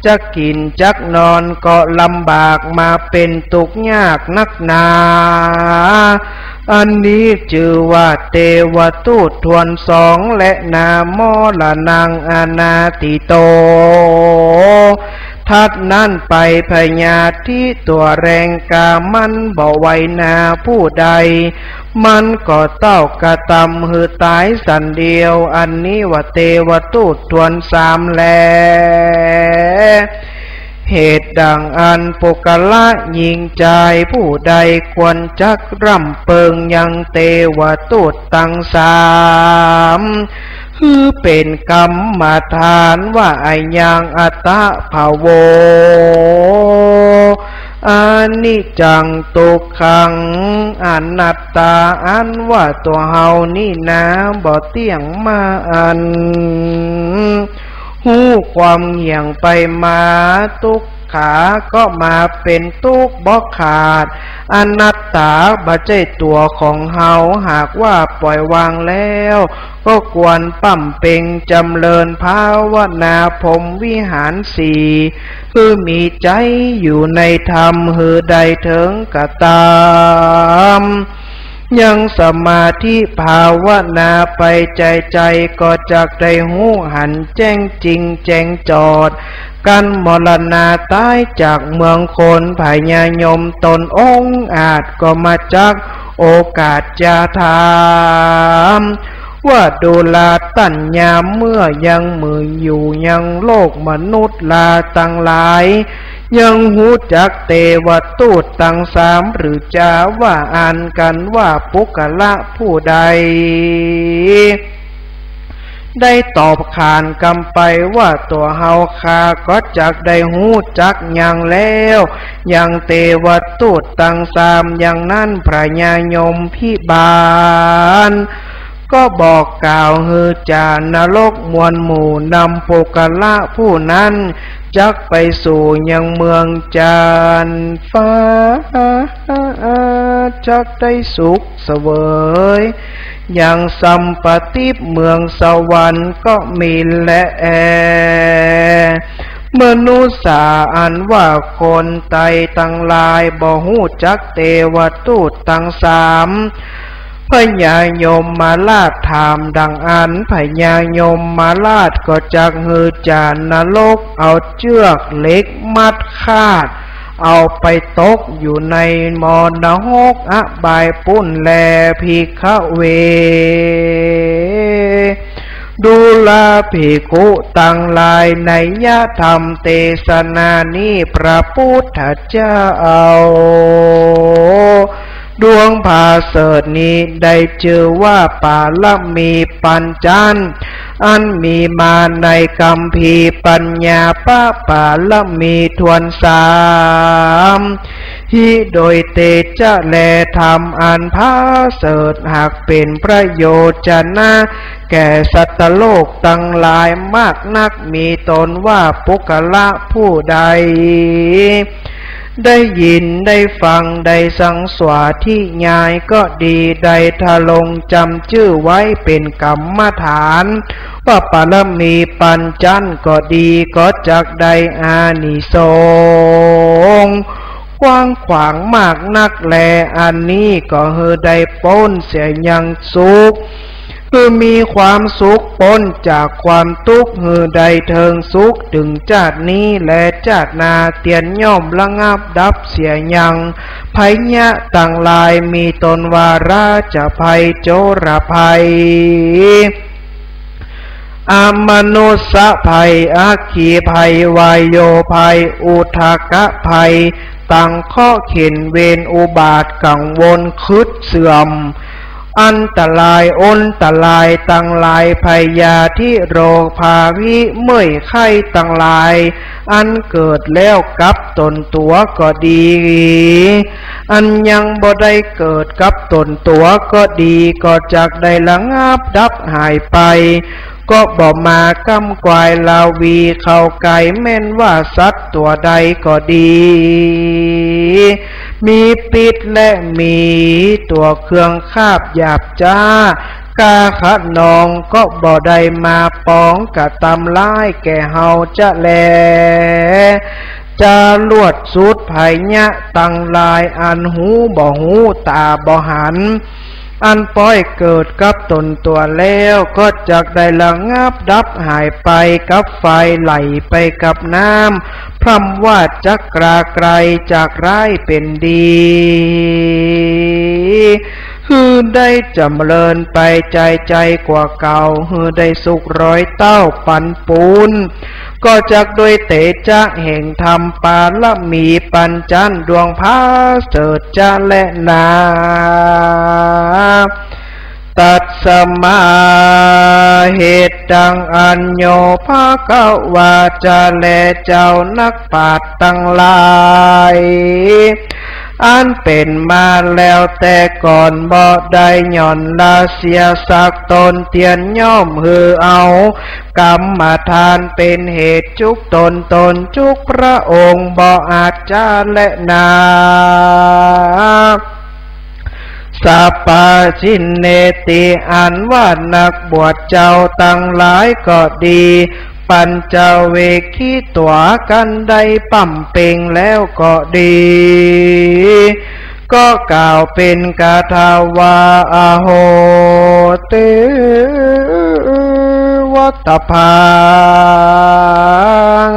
จักกิ๋นจักนอนก็ลำบาก มาเป๋นตุ๊กข์ยากนักหนา อันนี้จื้อว่าเตวทูตถ้วนสองแลนา มรณัง อนาติโต ถัดนั้นไปพยาธิตั๋วแรงกล้ามันบ่ไหวนาผู้ใด มันก็เต้ากระตำหื้อต๋ายสันเดียว อันนี้ว่าเตวทูตถ้วนสามแล เหตุดังอั้นปุคคละหญิงจายผู้ใดควรจักร่ำเปิงยังเตวทูตตังสาม หื้อเป๋นกรรมฐานว่า อายัง อัตตะ ภะโว อนิจจัง ตุ๊กขัง อนัตตา อันว่าตั๋วเฮานี้นาบ่เตี้ยงมาอั้น ฮู้ความเหี่ยงไปมา ตุ๊ก ขา ก็มาเป๋นตุ๊กข์บ่ขาด อนัตตาบ่ใจ้ตั๋วของเฮา หากว่าปล่อยวางแล้ว ก็ควรบำเพ็ญจ๋ำเริญภาวนาพรหมวิหารสี่ คือมีใจ๋อยู่ในธรรม หื้อได้เถิงกระตาม ยังสมาธิภาวนาไปใจ๋ๆ ก็จักได้ฮู้หันแจ้งจริงแจ้งจอด กั๋นมรณาต๋ายจากเมืองคน พญายมต๋นองอาจก็มาจักโอกาสจะถาม ว่าดูราต้านยามเมื่อยังมีอยู่ยังโลกมนุษย์ราตังหลาย ยังฮู้จักเตวทูตตังสามหรือจา ว่าอันกั๋นว่าปุคคละผู้ใด ได้ตอบขานกำไปว่าตั๋วเฮาข้าก็จักได้ฮู้จักยังแล้ว ยังเตวทูตตังสาม อย่างนั้นพญายมพิบาล ก็บอกกล่าวหื้อจ่านรกมวลหมู่นำปุคคละผู้นั้น จักไปสู่ยังเมืองจันทร์ฟ้า จักได้สุขเสวย ยังสัมปติปเมืองสวรรค์ก็มีแล มนุสสาอันว่าคนไตตังหลายบ่ฮู้จักเตวทูตตังสาม พญายมมาราชถามดังอั้น พญายมมาราชก็จักหื้อจ่านรกเอาเจื้อกเหล็กมัดคาด เอาไปตกอยู่ในมรณหกอบายปู้นแล ภิกขเว ดูราภิกขุตังหลาย นัยยะธรรมเตสนานี้ พระพุทธเจ้า ดวงผาเสริฐนี้ได้จื้อว่าปารมีปัญจันทร์ อันมีมาในคัมภีร์ปัญญาปะปารมีถ้วนสาม หิโดยเตจะแล ธรรมอันผาเสริฐหากเป๋นประโยชน์จะนะ แก่สัตว์โลกตังหลายมากนัก มีตนว่าปุคคละผู้ใด ได้ยินได้ฟังได้สังสาธยายก็ดี ได้ทรงจ๋ำจื้อไว้เป๋นกรรมฐาน ว่าปารมีปัญจันทร์ก็ดี ก็จักได้อานิสงส์กว้างขวางมากนักแล อันนี้ก็หื้อได้ป๊นเสียยังสุข คือมีความสุขป๊นจากความตุ๊กข์ หื้อได้เถิงสุขเถิงจาตินี้และจาติหน้า เตียนย่อมระงับดับเสียยังภัยยะตังหลาย มีตนว่าราชภัย โจรภัย อมนุสสภัย อัคคีภัย วาโยภัย อุทกภัย ตังเคราะห์เข็ญเวรอุบาทกังวลคึดเสื่อม อันตรายอนตรายตังหลาย พยาธิโรคพาธิเมื่อยไข้ตังหลาย อันเกิดแล้วกับตนตั๋วก็ดี อันยังบ่ได้เกิดกับตนตั๋วก็ดี ก็จักได้ระงับดับหายไป ก็บ่มาก้ำกวายราวีเข้าใก้ แม่นว่าสัตว์ตั๋วใดก็ดี มีพิษและมีตั๋วเครื่องคาบหยาบจ๊า ก้าคะนองก็บ่ได้มาปองกระตำร้ายแก่เฮาจะแล จรวดสุดภัยยะตังหลาย อันหูบ่ฮู้ต๋าบ่หัน อันป้อยเกิดกับตนตั๋วแล้ว ก็จักได้ระงับดับหายไปกับไฟ ไหลไปกับน้ำ พร่ำว่าจักกล้าไกลจากร้ายเป๋นดี หื้อได้จ๋ำเริญไปใจ๋ๆ กว่าเก่า หื้อได้สุขร้อยเต้าปันปูน ก็จักด้วยเตจะแห่งธรรมปารมีปัญจันทร์ดวงผาเสริฐจะแลนา ตัสมา เหตุดังอันโย ภะคะวา จะแลเจ้านักปราชญ์ตังหลาย อันเป๋นมาแล้วแต่ก่อนบ่ได้หย่อนละเสียสักตน เตียนย่อมหื้อเอากรรมทานเป๋นเหตุจุกตน ตนจุกพระองค์บ่อาจจะแลนา สัพพะสินเนติ อันว่านักบวชเจ้าตังหลายก็ดี ปัญจเวกขิตวา กันได้ปำเพ็งแล้วก็ดี ก็กล่าวเป๋นคาถาว่า อโห เต วัตตะพัง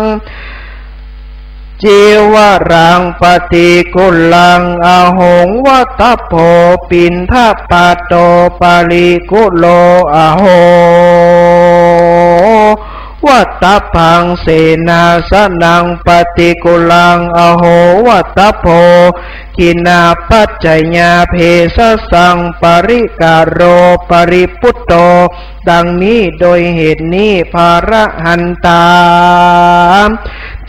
จีวรัง ปฏิกุลลัง อหง วัตตะโพ ปิณฑปาโต ปริกุลโล อโห วัตตะพัง เสนาสนัง ปฏิกุลลัง อโห วัตตะโพ ขิณปัจจยา เภสัสสัง ปริกาโร ปริปุตโต ดังนี้ โดยเหตุนี้ พระหันตา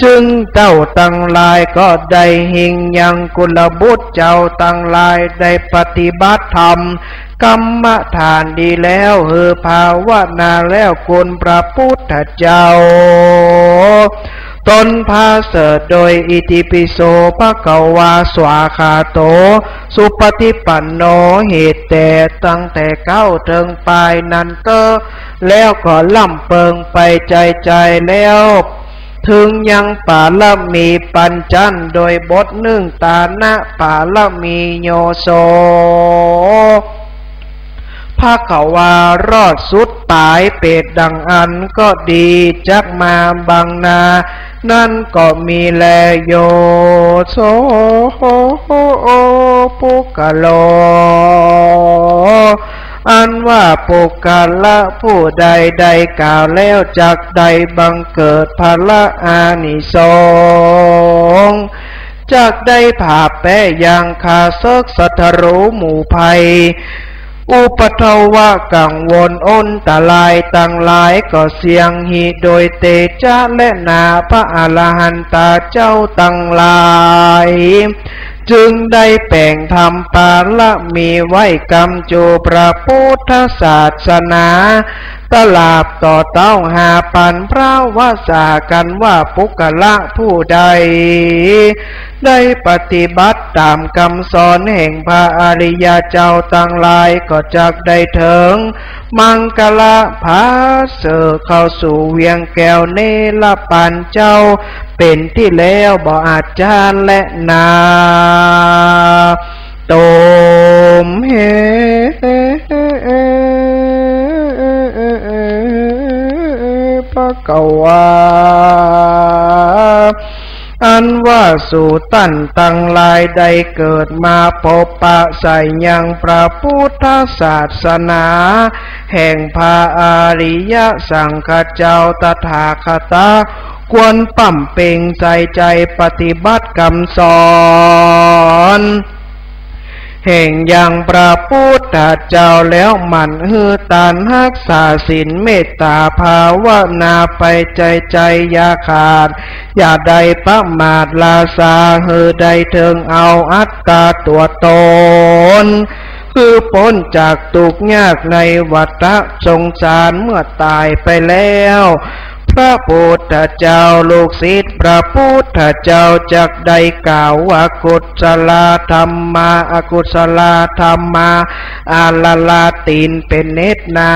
จึงเจ้าตังหลายก็ได้เฮ่งยังกุลบุตรเจ้าตังหลายได้ปฏิบัติธรรมกรรมฐานดีแล้ว หื้อภาวนาแล้ว คุณพระพุทธเจ้า ตนประเสริฐโดย อิติปิโส ภะคะวา สวากขาโต สุปฏิปันโน เหตุแต่ตั้งแต่ก้าวเถิงปายนั้นเต๊อะ แล้วก็ล่ำเปิงไปใจ๋ๆ แล้ว เถิงยังปารมีปัญจันทร์ โดยบทนึ่ง ตานะปารมี โยโส ภะคะวา รอดสุดต๋ายเป๋นดังอั้นก็ดี จักมาบังหน้านั้นก็มีแล โยโส ปุคคโล อันว่าปุคคละผู้ใดได้กล่าวแล้ว จักได้บังเกิดผละอานิสงส์ จักได้ผ่าแป๊ยังข้าศึกศัตรูหมู่ภัย อุปัทวะกังวลอันตรายตังหลายก็เสี้ยงหิ โดยเตจะและนา พระอรหันตาเจ้าตังหลาย จึงได้แป๋งทำปารมีไว้กำจูพระพุทธศาสนา ตลอดต่อเต้าห้าปันพระวสา กันว่าปุคคละผู้ใด ได้ปฏิบัติต๋ามกำสอนแห่งพระอริยเจ้าตังหลาย ก็จักได้เถิงมังคละประเสริฐ เข้าสู่เวียงแก้วเนรปัญเจ้า เป๋นตี้แล้วบ่อาจจะแลนา ตุมเห ภะคะวา อันว่าสูต้านตังหลายได้เกิดมาปบปะใส่ยังพระพุทธศาสนา แห่งพระอริยสังฆเจ้าตถาคตะ ควรบำเพ็งใส่ใจ๋ปฏิบัติกำสอน แห่งยังพระพุทธเจ้าแล้วหมั่นหื้อตานฮักษาศีลเมตตาภาวนาไปใจ๋ๆ อย่าขาด อย่าได้ประมาทละสา หื้อได้เถิงเอาอัตตาตั๋วตน หื้อป๊นจากตุ๊กข์ยากในวัฏฏะสงสารเมื่อต๋ายไปแล้ว พระพุทธเจ้า ลูกศิษย์พระพุทธเจ้าจักได้กล่าวว่า กุศลธรรมา อกุศลธรรมา อาละละตี๋นเป๋นเน็ดนา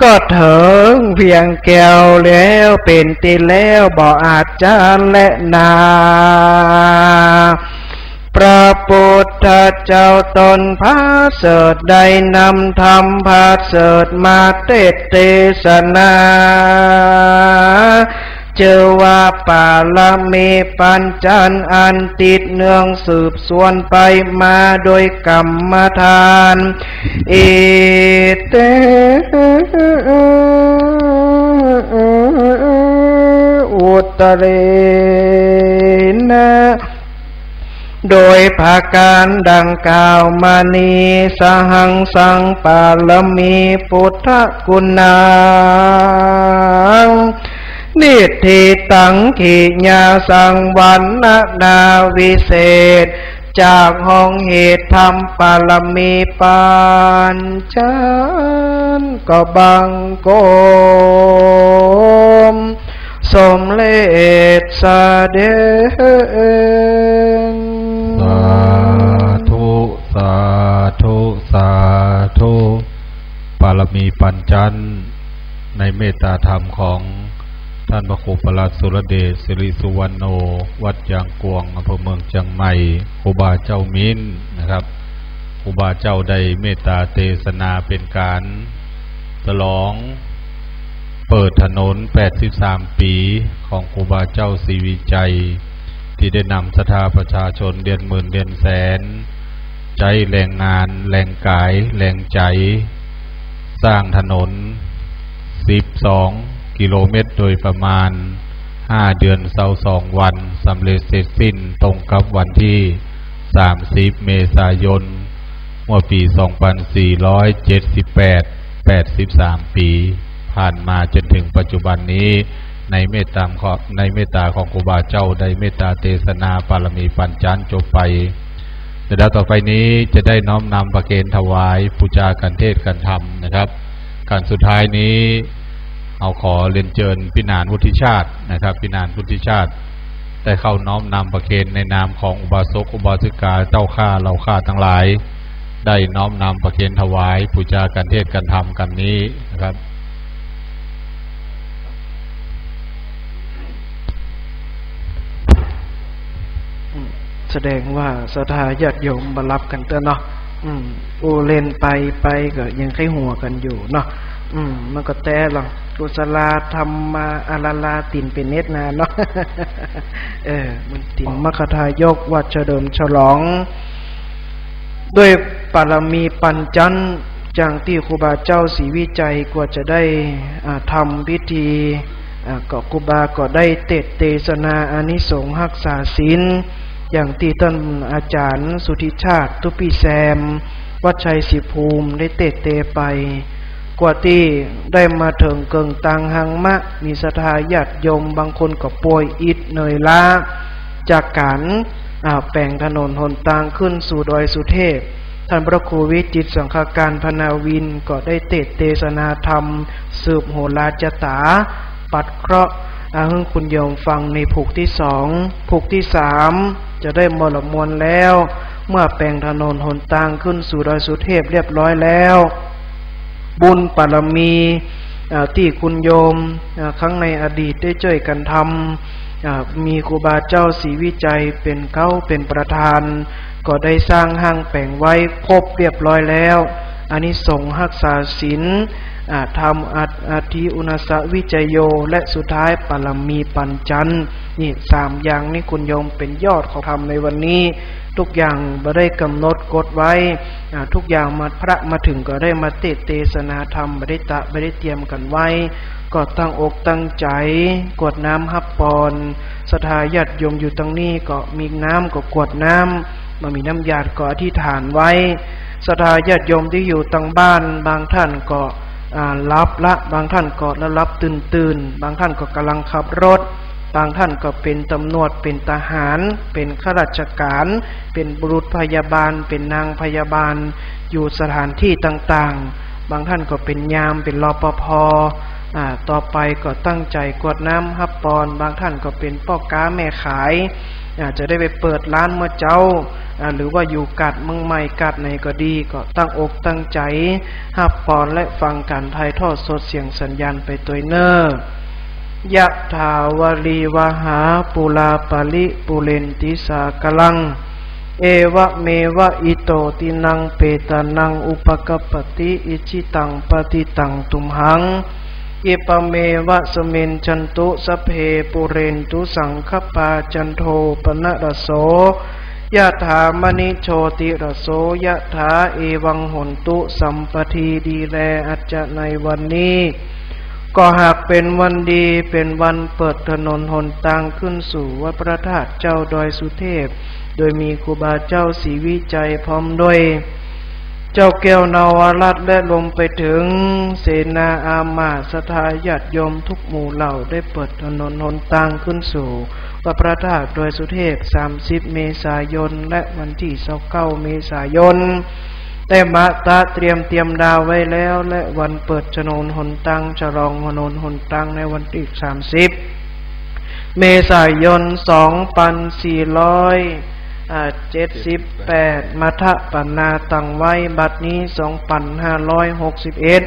ก็เถิงเวียงแก้วแล้วเป๋นตี้แล้วบ่อาจจะแลนา พระพุทธเจ้าตนประเสริฐได้นำธรรมประเสริฐมาเทศน์เตสนา จื้อว่าปารมีปัญจันทร์อันติดเนื่องสืบสวนไปมาโดยกรรมฐาน อิเต อุตตเรนะ โดยประก๋านดังกล่าวมานี้ สหังสังปารมีปุทธกุณัง นิฏฐิตัง ขิยาสังวรรณนาวิเศษ จากห้องเหตุธรรมปารมีปัญจันทร์ ก็บังคมสมเร็จเสด็จ สาธุ สาธุ สาธุ ปารมีปัญจันทร์ ในเมตตาธรรมของท่านพระครูประหลัดสุรเดช สิริสุวรรณโณ วัดยางกวง อำเภอเมืองเจียงใหม่ ครูบาเจ้ามินนะครับ ครูบาเจ้าได้เมตตาเตสนาเป๋นก๋านฉลองเปิดถนน แปดสิบสาม ปี๋ของครูบาเจ้าศรีวิชัย ตี้ได้นำศรัทธาประชาชนเดือนหมื่นเดือนแสน ใจ๊แฮงงาน แฮงก๋าย แฮงใจ๋ สร้างถนน สิบสอง กิโลเมตร โดยประมาณ ห้า เดือน ซาวสอง วัน สำเร็จเสร็จสิ้นตรงกับวันตี้ สามสิบ เมษายน เมื่อปี๋ สองพันสี่ร้อยเจ็ดสิบแปด แปดสิบสาม ปี๋ ผ่านมาจ๋นเถิงปัจจุบันนี้ ในเมตตาของ ในเมตตาของครูบาเจ้าได้เมตตาเตสนาปารมีปัญจันทร์จบไป แต่แล้วต่อไปนี้จะได้น้อมนำประเคนถวายปู๋จากั๋นเตสน์กั๋นธรรมนะครับ ก๋านสุดท้ายนี้ เฮาขอเรียนเจิญปี้หนานวุฒิชาตินะครับ ปี้หนานวุฒิชาติ ได้เข้าน้อมนำประเคนในนามของอุบาสกอุบาสิกาเจ้าข้าเหล่าข้าตังหลาย ได้น้อมนำประเคนถวายปู๋จากั๋นเตสน์กั๋นธรรมกั๋นนี้นะครับ อืม แสดงว่าศรัทธาญาติโยมบ่หลับกั๋นเตื้อเนาะ อืม อู้เล่นไปไปก็ยังใค่หัวกั๋นอยู่เนาะ อืม มันก็แต๊ลอ กุศลาธัมมา อาราลา ตี๋นเป๋นเน็ตนาเนาะ เออ มันตี๋นมัคคทายกว่าเฉลิมฉลอง ด้วยปารมีปัญจันทร์ อย่างตี้ครูบาเจ้าศรีวิชัยกว่าจะได้ อ่า ทำพิธี อ่า ก็ครูบาก็ได้เตสน์เตสนาอานิสงส์ฮักษาศีล อย่างตี้ต้านอาจ๋ารย์สุทธิชาติ ตุ๊ปี้แซม วัดชัยศรีภูมิ ได้เตสน์เตไป กว่าตี้ได้มาเถิงเกิ่งตางฮังมะ มีศรัทธาญาติโยมบางคนก็ป่วยอิดเหนื่อยล้า จากก๋าน อ่า แป๋งถนนหนตางขึ้นสู่ดอยสุเทพ ต้านพระครูวิจิตรสังฆการพนาวิน ก็ได้เตสน์เตสนาธรรม สืบโหราจาต๋า ปัดเคราะห์ อ่า หื้อคุณโยมฟังในผูกตี้สอง ผูกตี้สาม จะได้มลมวลแล้ว เมื่อแป๋งถนนหนตางขึ้นสู่ดอยสุเทพเรียบร้อยแล้ว บุญปารมี อ่า ตี้คุณโยม อ่า ครั้งในอดีตได้จ้วยกั๋นทำ อ่า มีครูบาเจ้าศรีวิชัยเป๋นเก๊าเป๋นประธาน ก็ได้สร้างห้างแป๋งไว้ครบเรียบร้อยแล้ว อานิสงส์ฮักษาศีล อ่า ธรรม อัต อัตถิอุณาสวิจโย และสุดท้ายปารมีปัญจันทร์ นี่สามอย่างนี้คุณโยมเป๋นยอดของธรรมในวันนี้ ทุกอย่างบ่ได้กำหนดกฎไว้ อ่า ทุกอย่างมา พระมาเถิงก็ได้มาเตสน์เตสนาธรรม บ่ได้ตะ บ่ได้เตรียมกั๋นไว้ ก็ตั้งอกตั้งใจ๋ กรวดน้ำฮับปอน ศรัทธาญาติโยมอยู่ตางนี้ก็มีน้ำก็กรวดน้ำ บ่มีน้ำหยาดก็อธิษฐานไว้ ศรัทธาญาติโยมตี้อยู่ตางบ้าน บางท่านก็ อ่า หลับละ บางท่านก็หลับๆตื่นๆ บางท่านก็ก่ำลังขับรถ บางท่านก็เป๋นตำรวจ เป๋นทหาร เป๋นข้าราชก๋าน เป๋นบุรุษพยาบาล เป๋นนางพยาบาล อยู่สถานตี้ต่างๆ บางท่านก็เป๋นยาม เป๋น รปภ อ่า ต่อไปก็ตั้งใจ๋กรวดน้ำฮับปอน บางท่านก็เป๋นป้อก๊าแม่ขาย อ่า จะได้ไปเปิดร้านเมื่อเจ๊า อ่า หรือว่าอยู่กาดเมืองใหม่กาดไหนก็ดี ก็ตั้งอกตั้งใจ๋ฮับปอนและฟังก๋านถ่ายทอดสดเสียงสัญญาณไปตวยเน่อ ยะถาวาริวหาปูราปะริปูเรนติสาคารัง เอวะเมวะอิโตตินังเปตานังอุปะกัปปะติ อิจฉิตังปัตถิตังตุมหัง ขิปปะเมวะสะมิชชันตุ สัพเพปูเรนตุสังกัปปา จันโทปะนะระโส ยะถามะณิโชติระโส ยะถา เอวังโหนตุสัพพะ ดีแล อาจจะในวันนี้ ก็หากเป๋นวันดี เป๋นวันเปิดถนนหนตางขึ้นสู่วัดพระธาตุเจ้าดอยสุเทพ โดยมีครูบาเจ้าศรีวิชัยพร้อมด้วย เจ้าแก้วนวรัตน์และรวมไปเถิงเสนาอามาตย์ ศรัทธาญาติโยมทุกหมู่เหล่า ได้เปิดถนนหนตางขึ้นสู่วัดพระธาตุดอยสุเทพ สามสิบเมษายน และวันตี้ซาวเก้าเมษายน ได้มาตะเตรียมเตรียมดาวไว้แล้ว และวันเปิดถนนหนตาง ฉลองถนนหนตางในวันตี้สามสิบเมษายน สองปันสี่ร้อย อ่า เจ็ดสิบแปด มัทธปณาตั้งไว้ บัดนี้ สองปันห้าร้อยหกสิบเอ็ด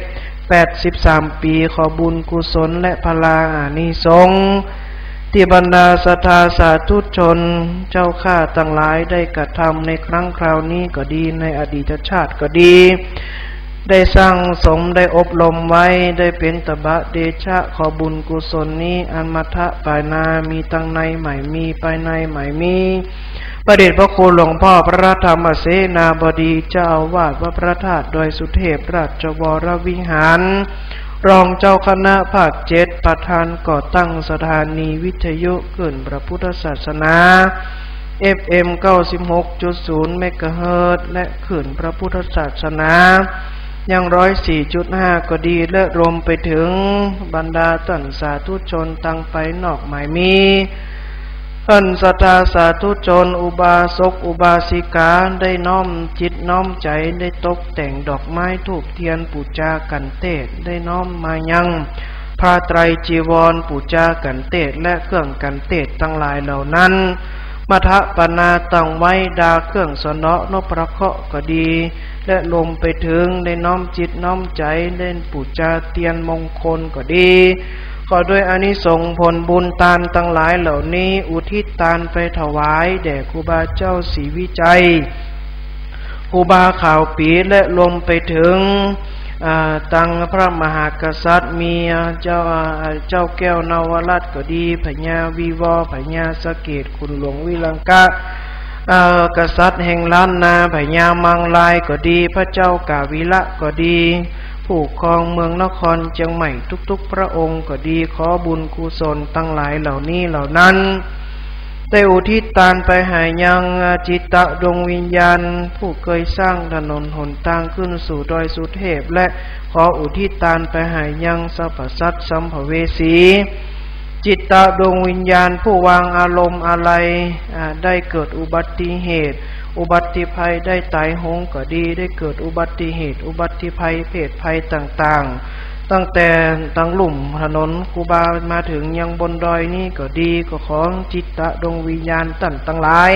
แปดสิบสามปี๋ ขอบุญกุศลและพลาอานิสงส์ ตี้บรรดาศรัทธาสาธุชนเจ้าข้าตังหลายได้กระทำในครั้งคราวนี้ก็ดี ในอดีตชาติก็ดี ได้สั่งสม ได้อบรมไว้ ได้เป๋นตบะเดชะ ขอบุญกุศลนี้ อันมัทธปณามีตังในใหม่มี ภายในใหม่มี พระเดชพระคุณหลวงป้อพระธรรมเสนาบดีเจ้าอาวาสวัดพระธาตุดอยสุเทพราชวรวิหาร รองเจ้าคณะภาคเจ็ด ประธานก่อตั้งสถานีวิทยุคลื่นพระพุทธศาสนา เอฟเอ็ม เก้าสิบหกจุดศูนย์ เมกะเฮิรตซ์ และคลื่นพระพุทธศาสนา ยัง ร้อยสี่จุดห้า ก็ดี และรวมไปเถิงบรรดาต้านสาธุชนตังภายนอกใหม่มี ต้านศรัทธาสาธุชน อุบาสกอุบาสิกา ได้น้อมจิตน้อมใจ๋ ได้ตกแต่งดอกไม้ธูปเตียน ปู๋จาขันเตศ ได้น้อมมายังผ้าไตรจีวร ปู๋จาขันเตศ และเครื่องขันเตศตังหลายเหล่านั้น มัทธปณาตั้งไว้ ดาเครื่องสนอ นพเคราะห์ก็ดี และรวมไปเถิงได้น้อมจิตน้อมใจ๋ เล่นปู๋จาเตียนมงคลก็ดี ขอด้วยอานิสงส์ผลบุญตานตังหลายเหล่านี้ อุทิศตานไปถวายแด่ครูบาเจ้าศรีวิชัย ครูบาขาวปี๋ และรวมไปเถิง อ่า ตังพระมหากษัตริย์ มีเจ้า อ่า เจ้าแก้วนวรัตน์ก็ดี พญาวีวอ พญาสะเกต ขุนหลวงวิรังคะ เอ่อ กษัตริย์แห่งล้านนา พญามังรายก็ดี พระเจ้ากาวิละก็ดี ผู้ครองเมืองนครเจียงใหม่ทุกๆพระองค์ก็ดี ขอบุญกุศลตังหลายเหล่านี้เหล่านั้น ได้อุทิศตานไปหายังจิตตะดวงวิญญาณ ผู้เกยสร้างถนนหนตางขึ้นสู่ดอยสุเทพ และขออุทิศตานไปหายังสรรพสัตว์สัมภเวสี จิตตะดวงวิญญาณผู้วางอารมณ์อาลัย อ่า ได้เกิดอุบัติเหตุ อุบัติภัย ได้ต๋ายโหงก็ดี ได้เกิดอุบัติเหตุ อุบัติภัย เพศภัยต่างๆ ตั้งแต่ตังลุ่มถนนครูบามาเถิงยังบนดอยนี้ก็ดี ก็ขอจิตตะดวงวิญญาณต้านตังหลาย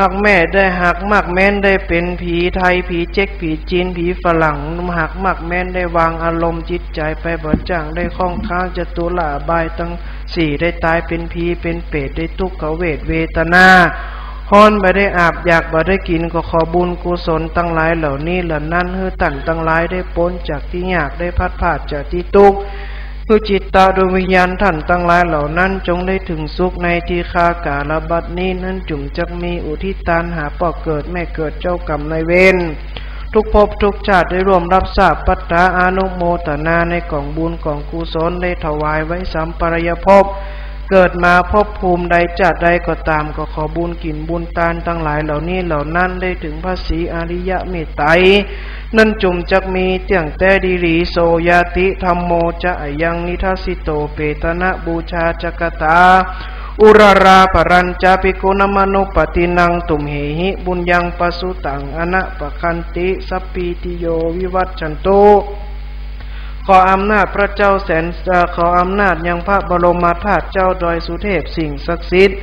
หากแม่ได้ หากมากแม้นได้เป๋นผีไทย ผีเจ๊ก ผีจีน ผีฝรั่ง หากมากแม้นได้วางอารมณ์จิตใจ๋ไปบ่จ้าง ได้ข้องค้างจตุราบายตังสี่ ได้ต๋ายเป๋นผีเป๋นเปรต ได้ตุ๊กขเวทเวทนาฮ้อน บ่ได้อาบ อยากบ่ได้กิ๋น ก็ขอบุญกุศลตังหลายเหล่านี้เหล่านั้น หื้อต้านตังหลายได้ป๊นจากตี้ยาก ได้พลัดพรากจากตี้ตุ๊กข์ คือจิตตะดวงวิญญาณต้านตังหลายเหล่านั้น จงได้เถิงสุขในตี้คากาลบัดนี้ นั้นจุ่มจักมีอุทิศตานหาป้อเกิดแม่เกิดเจ้ากรรมนายเวร ทุกภพทุกชาติได้ร่วมรับทราบภัตตา อนุโมทนาในก๋องบุญก๋องกุศล ได้ถวายไว้สัมปรายภพ เกิดมาภพภูมิใดชาติใดก็ต๋าม ก็ขอบุญกิ๋นบุญตานตังหลายเหล่านี้เหล่านั้น ได้เถิงพระศรีอริยะเมตไตร นั้นจุ่มจักมีเตี้ยงแต๊ดีหลี โสญาติธัมโมจะ อะยังนิทัสสิโต เปตนะปูชาจะกะตา อุราราปรัญจะ ภิกขุนมนุปปัตตินัง ตุมเหหิ ปุญญังปะสุตัง อนะปะคันติ สัพพีติโย วิวัชชันตุ ขออำนาจพระเจ้าแสน เอ่อ ขออำนาจยังพระบรมธาตุเจ้าดอยสุเทพ สิ่งศักดิ์สิทธิ์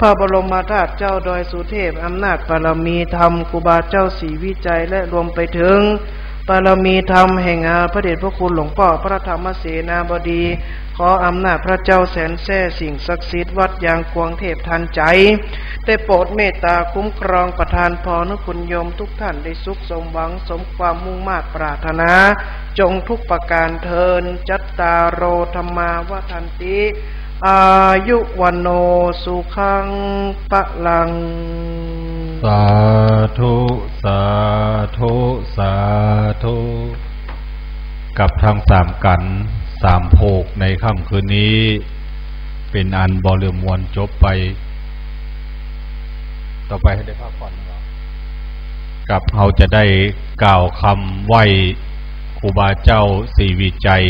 พระบรมธาตุเจ้าดอยสุเทพ อำนาจบารมีธรรมครูบาเจ้าศรีวิชัย และรวมไปเถิงบารมีธรรมแห่ง อ่า พระเดชพระคุณหลวงป้อพระธรรมเสนาบดี ขออำนาจพระเจ้าแสนแสร่ สิ่งศักดิ์สิทธิ์วัดยางกวงเทพทันใจ ได้โปรดเมตตาคุ้มครองประทานพรหื้อคุณโยมทุกท่านได้สุขสมหวังสมความมุ่งมาดปรารถนา จงทุกประการเทอญ จัตตาโร ธัมมา วัฑฒันติ อายุ วัณโณ สุขัง พลัง สาธุ สาธุ สาธุ กับทางสามกัณฑ์สามโภคในค่ำคืนนี้ เป๋นอันบ่เริ่มมวลจบไป ต่อไปหื้อได้พักผ่อน กับเฮาจะได้กล่าวกำไหว้ครูบาเจ้าศรีวิชัย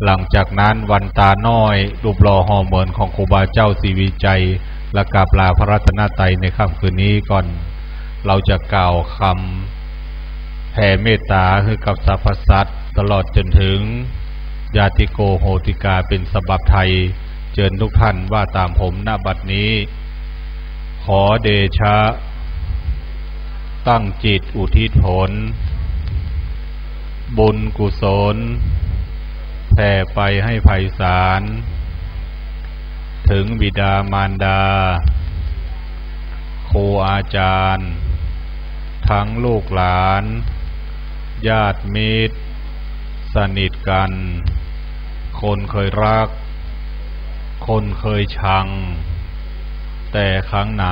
หลังจากนั้นวันต๋าน้อย รูปหล่อห่อเหมือนของครูบาเจ้าศรีวิชัย และกราบลาพระรัตนตรัยในค่ำคืนนี้ก่อน เฮาจะกล่าวกำแผ่เมตต๋าหื้อกับสรรพสัตว์ ตลอดจ๋นเถิงญาติโกโหติกาเป๋นฉบับไทย เจิญทุกท่านว่าต๋ามผม ณ บัดนี้ ขอเดชะ ตั้งจิตอุทิศผล บุญกุศล แผ่ไปหื้อไพศาล เถิงบิดามารดา ครูอาจ๋ารย์ ตังลูกหลาน ญาติมิตร สนิทกั๋น คนเกยฮัก คนเกยชัง แต่ครั้งไหน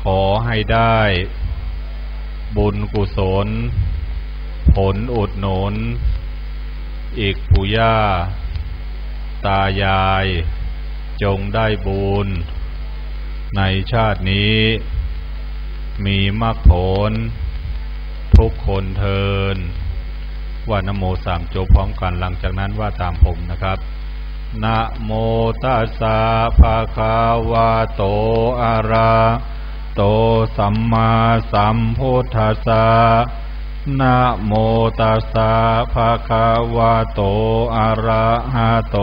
ขอหื้อได้ บุญกุศล ผลอุดหนุน อิกปู่ย่า ต๋ายาย จงได้บุญ ในชาตินี้ มีมรรคผล ทุกคนเทอญ ว่านะโมสามจบพร้อมกั๋น หลังจากนั้นว่าต๋ามผมนะครับ นะโมตัสสะ ภะคะวะโต อะระหะโต สัมมาสัมพุทธัสสะ นะโมตัสสะ ภะคะวะโต อะระหะโต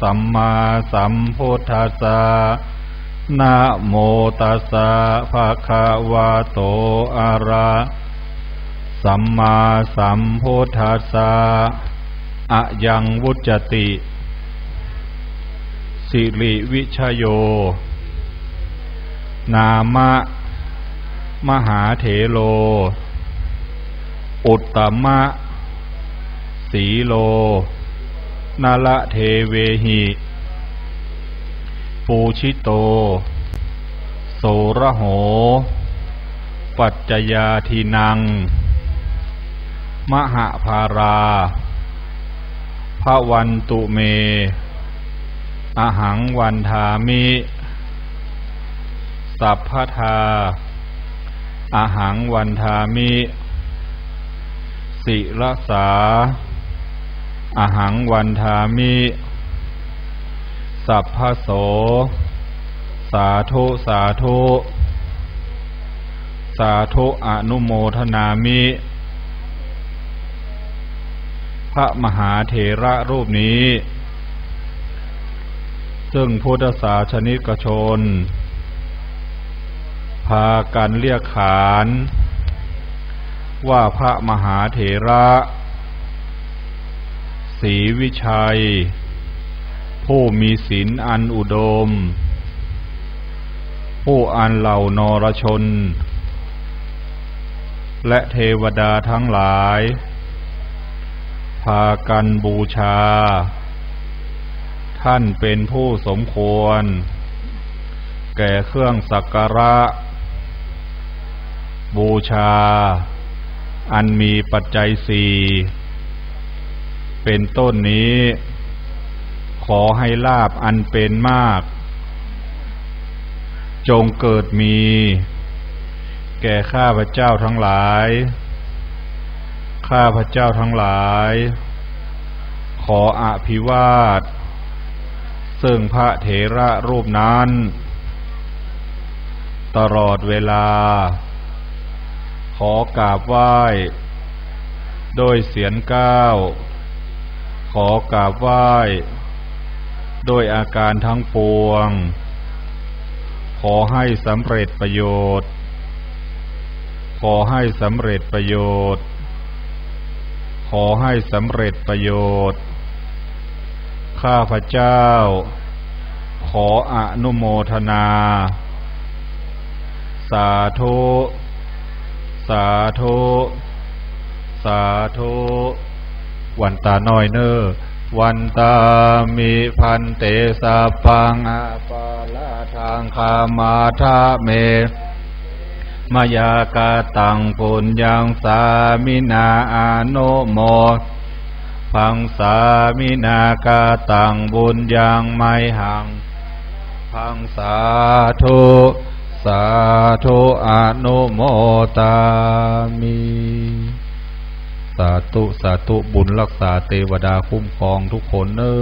สัมมาสัมพุทธัสสะ นะโมตัสสะ ภะคะวะโต อะระหะ สัมมาสัมพุทธัสสะ อะยังวุจจติ สิริวิชโย นามะ มหาเถโร อุตตมะ สีโล นละเทเวหิ ปูชิโต โสระโห ปัจจญาทินัง มหะพารา ภะวันตุเม อะหังวันทามิ สัพพะทา อะหังวันทามิ สิระสา อะหังวันทามิ สัพพะโส สาธุ สาธุ สาธุ อนุโมทนามิ พระมหาเถระรูปนี้ ซึ่งพุทธศาสนิกชน พากั๋นเรียกขาน ว่าพระมหาเถระ ศรีวิชัย ผู้มีศีลอันอุดม ผู้อันเหล่านรชน และเทวดาทั้งหลาย พากั๋นบูชา ท่านเป็นผู้สมควร แก่เครื่องสักการะ บูชา อันมีปัจจัยสี่ เป็นต้นนี้ ขอให้ลาภอันเป็นมาก จงเกิดมี แก่ข้าพเจ้าทั้งหลาย ข้าพเจ้าทั้งหลาย ขออภิวาท ซึ่งพระเถระรูปนั้น ตลอดเวลา ขอกราบไหว้ ด้วยเสียงก้าว ขอกราบไหว้ ด้วยอาการทั้งปวง ขอให้สำเร็จประโยชน์ ขอให้สำเร็จประโยชน์ ขอให้สำเร็จประโยชน์ ข้าพเจ้า ขออนุโมทนา สาธุ สาธุ สาธุ วันต๋าน้อยเน่อ วันตามิ ภันเต สัพพัง อปาราธัง ขมาทะเม มะยากะตัง ปุญญัง สามินา อนุโม ภัง สามินากะตัง ปุญญัง มะยหัง ภัง สาธุ สาธุ อนุโมทามิ สาธุ สาธุ บุญรักษาเตวดาคุ้มครองทุกคนเน่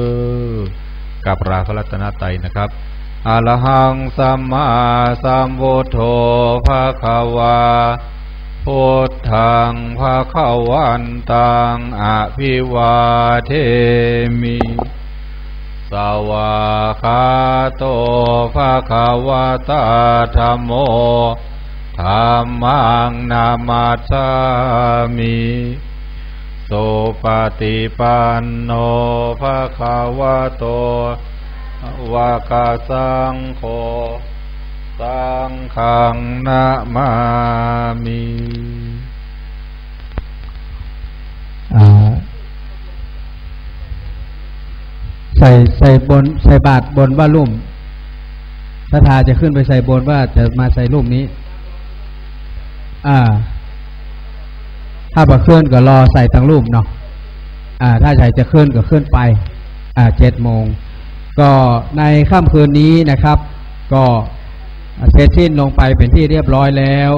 อ กับราพระรัตนตรัยนะครับ อะระหังสัมมาสัมพุทโธ ภะคะวา พุทธัง ภะคะวันตัง อะภิวาเทมิ สวากขาโต ภะคะวะตา ธัมโม ธัมมัง นะมัสสามิ สุปะฏิปันโน ภะคะวะโต วะกะสังโฆ สังฆัง นะมามิ อ่า ใส่ ใส่บน ใส่บาตรบนว่าลุ่ม ศรัทธาจะขึ้นไปใส่บนว่าจะมาใส่ลุ่มนี้ อ่า ถ้าบ่ขึ้นก็รอใส่ตังลุ่มเนาะ อ่า ถ้าใครจะขึ้นก็ขึ้นไป อ่า เจ็ดโมง ก็ในค่ำคืนนี้นะครับ ก็เสร็จสิ้นลงไปเป็นที่เรียบร้อยแล้ว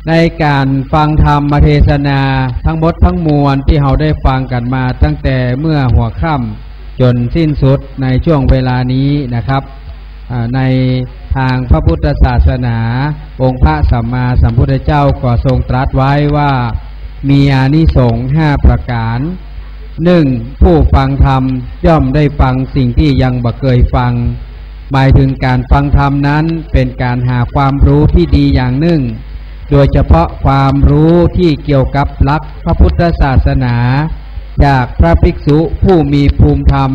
ในการฟังธรรมเทศนาทั้งหมดทั้งมวลที่เราได้ฟังกันมาตั้งแต่เมื่อหัวค่ำจนสิ้นสุดในช่วงเวลานี้นะครับ อ่า ในทางพระพุทธศาสนา องค์พระสัมมาสัมพุทธเจ้าก็ทรงตรัสไว้ว่า มีอานิสงส์ห้าประการ หนึ่ง ผู้ฟังธรรมย่อมได้ฟังสิ่งที่ยังบ่เคยฟัง หมายถึงการฟังธรรมนั้นเป็นการหาความรู้ที่ดีอย่างหนึ่ง โดยเฉพาะความรู้ที่เกี่ยวกับหลักพระพุทธศาสนา จากพระภิกษุผู้มีภูมิธรรม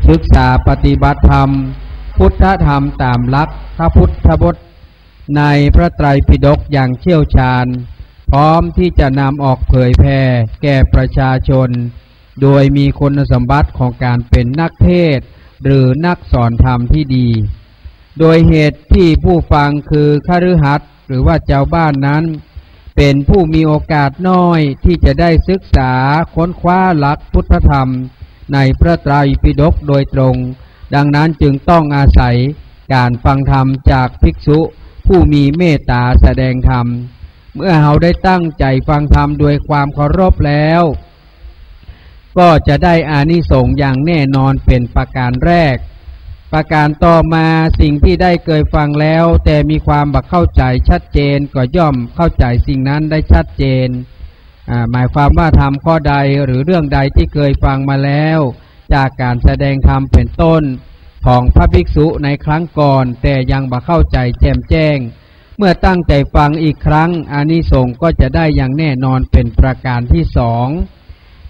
ศึกษาปฏิบัติธรรม พุทธธรรมตามหลักพระพุทธพจน์ในพระไตรปิฎกอย่างเชี่ยวชาญ พร้อมที่จะนำออกเผยแผ่แก่ประชาชน โดยมีคุณสมบัติของการเป็นนักเทศน์หรือนักสอนธรรมที่ดี โดยเหตุที่ผู้ฟังคือคฤหัสถ์หรือว่าชาวบ้านนั้น เป็นผู้มีโอกาสน้อยที่จะได้ศึกษาค้นคว้าหลักพุทธธรรมในพระไตรปิฎกโดยตรง ดังนั้นจึงต้องอาศัยการฟังธรรมจากภิกษุผู้มีเมตตาแสดงธรรม เมื่อเราได้ตั้งใจฟังธรรมด้วยความเคารพแล้ว ก็จะได้อานิสงส์อย่างแน่นอนเป็นประการแรก ประการต่อมา สิ่งที่ได้เคยฟังแล้ว แต่มีความบ่เข้าใจ๋ชัดเจน ก็ย่อมเข้าใจ๋สิ่งนั้นได้ชัดเจน อ่า หมายความว่าธรรมข้อใดหรือเรื่องใดที่เคยฟังมาแล้ว จากการแสดงธรรมเป็นต้นของพระภิกษุในครั้งก่อน แต่ยังบ่เข้าใจ๋แจ่มแจ้ง เมื่อตั้งใจ๋ฟังอีกครั้ง อานิสงส์ก็จะได้อย่างแน่นอนเป็นประการที่สอง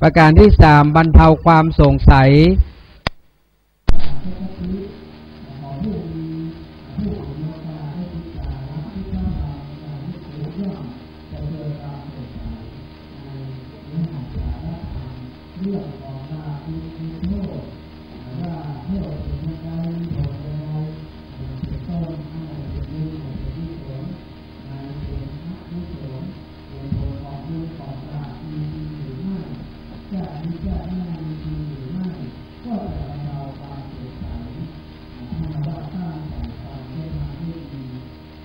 ประการที่สาม บรรเทาความสงสัย เรื่องของลาภคุณโทษ ว่าโทษเป็นอย่างไร ผลเป็นอย่างไร เป็นต้น อันไหนเป็นบุญ อันไหนเป็นกุศล อันไหนเป็นอกุศล เป็นผลของบุญของลาภมีจริงหรือไม่ ชาตินี้ชาติหน้ามีจริงหรือไม่ ก็จะบรรเทาความสงสัย ถ้าหากว่าตั้งใจฟังด้วยความรู้ดี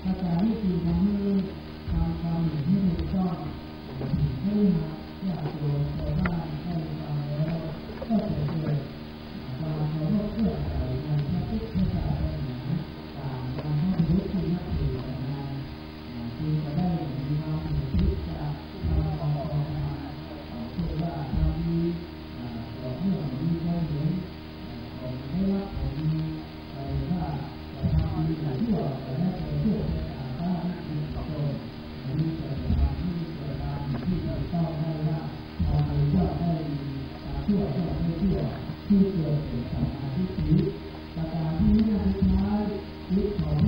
ประการที่สี่ ทำให้ ทำความเห็นให้ถูกต้อง ให้หากญาติโยมชาวบ้านได้ฟังแล้ว ก็จะเกิดความเคารพเลื่อมใสในพระพุทธศาสนา ตามบรรพบุรุษที่นับถือกันมา จึงจะได้มีความเห็นผิดจากพระธรรม เช่นว่า ทำดี ก็เมื่อมีความเห็น ได้รับผลดี หรือว่าจะทำดีหรือชั่ว จะได้ประโยชน์จากการสร้างบุญกุศล อันนี้จะเป็นธรรมที่เกิดตามที่ถูกต้องได้ว่า ทำดีย่อมได้ดี ทำชั่วย่อมได้ชั่ว ที่เกิดเป็นสัมมาทิฏฐิ ประการที่ห้าสุดท้าย จิตของ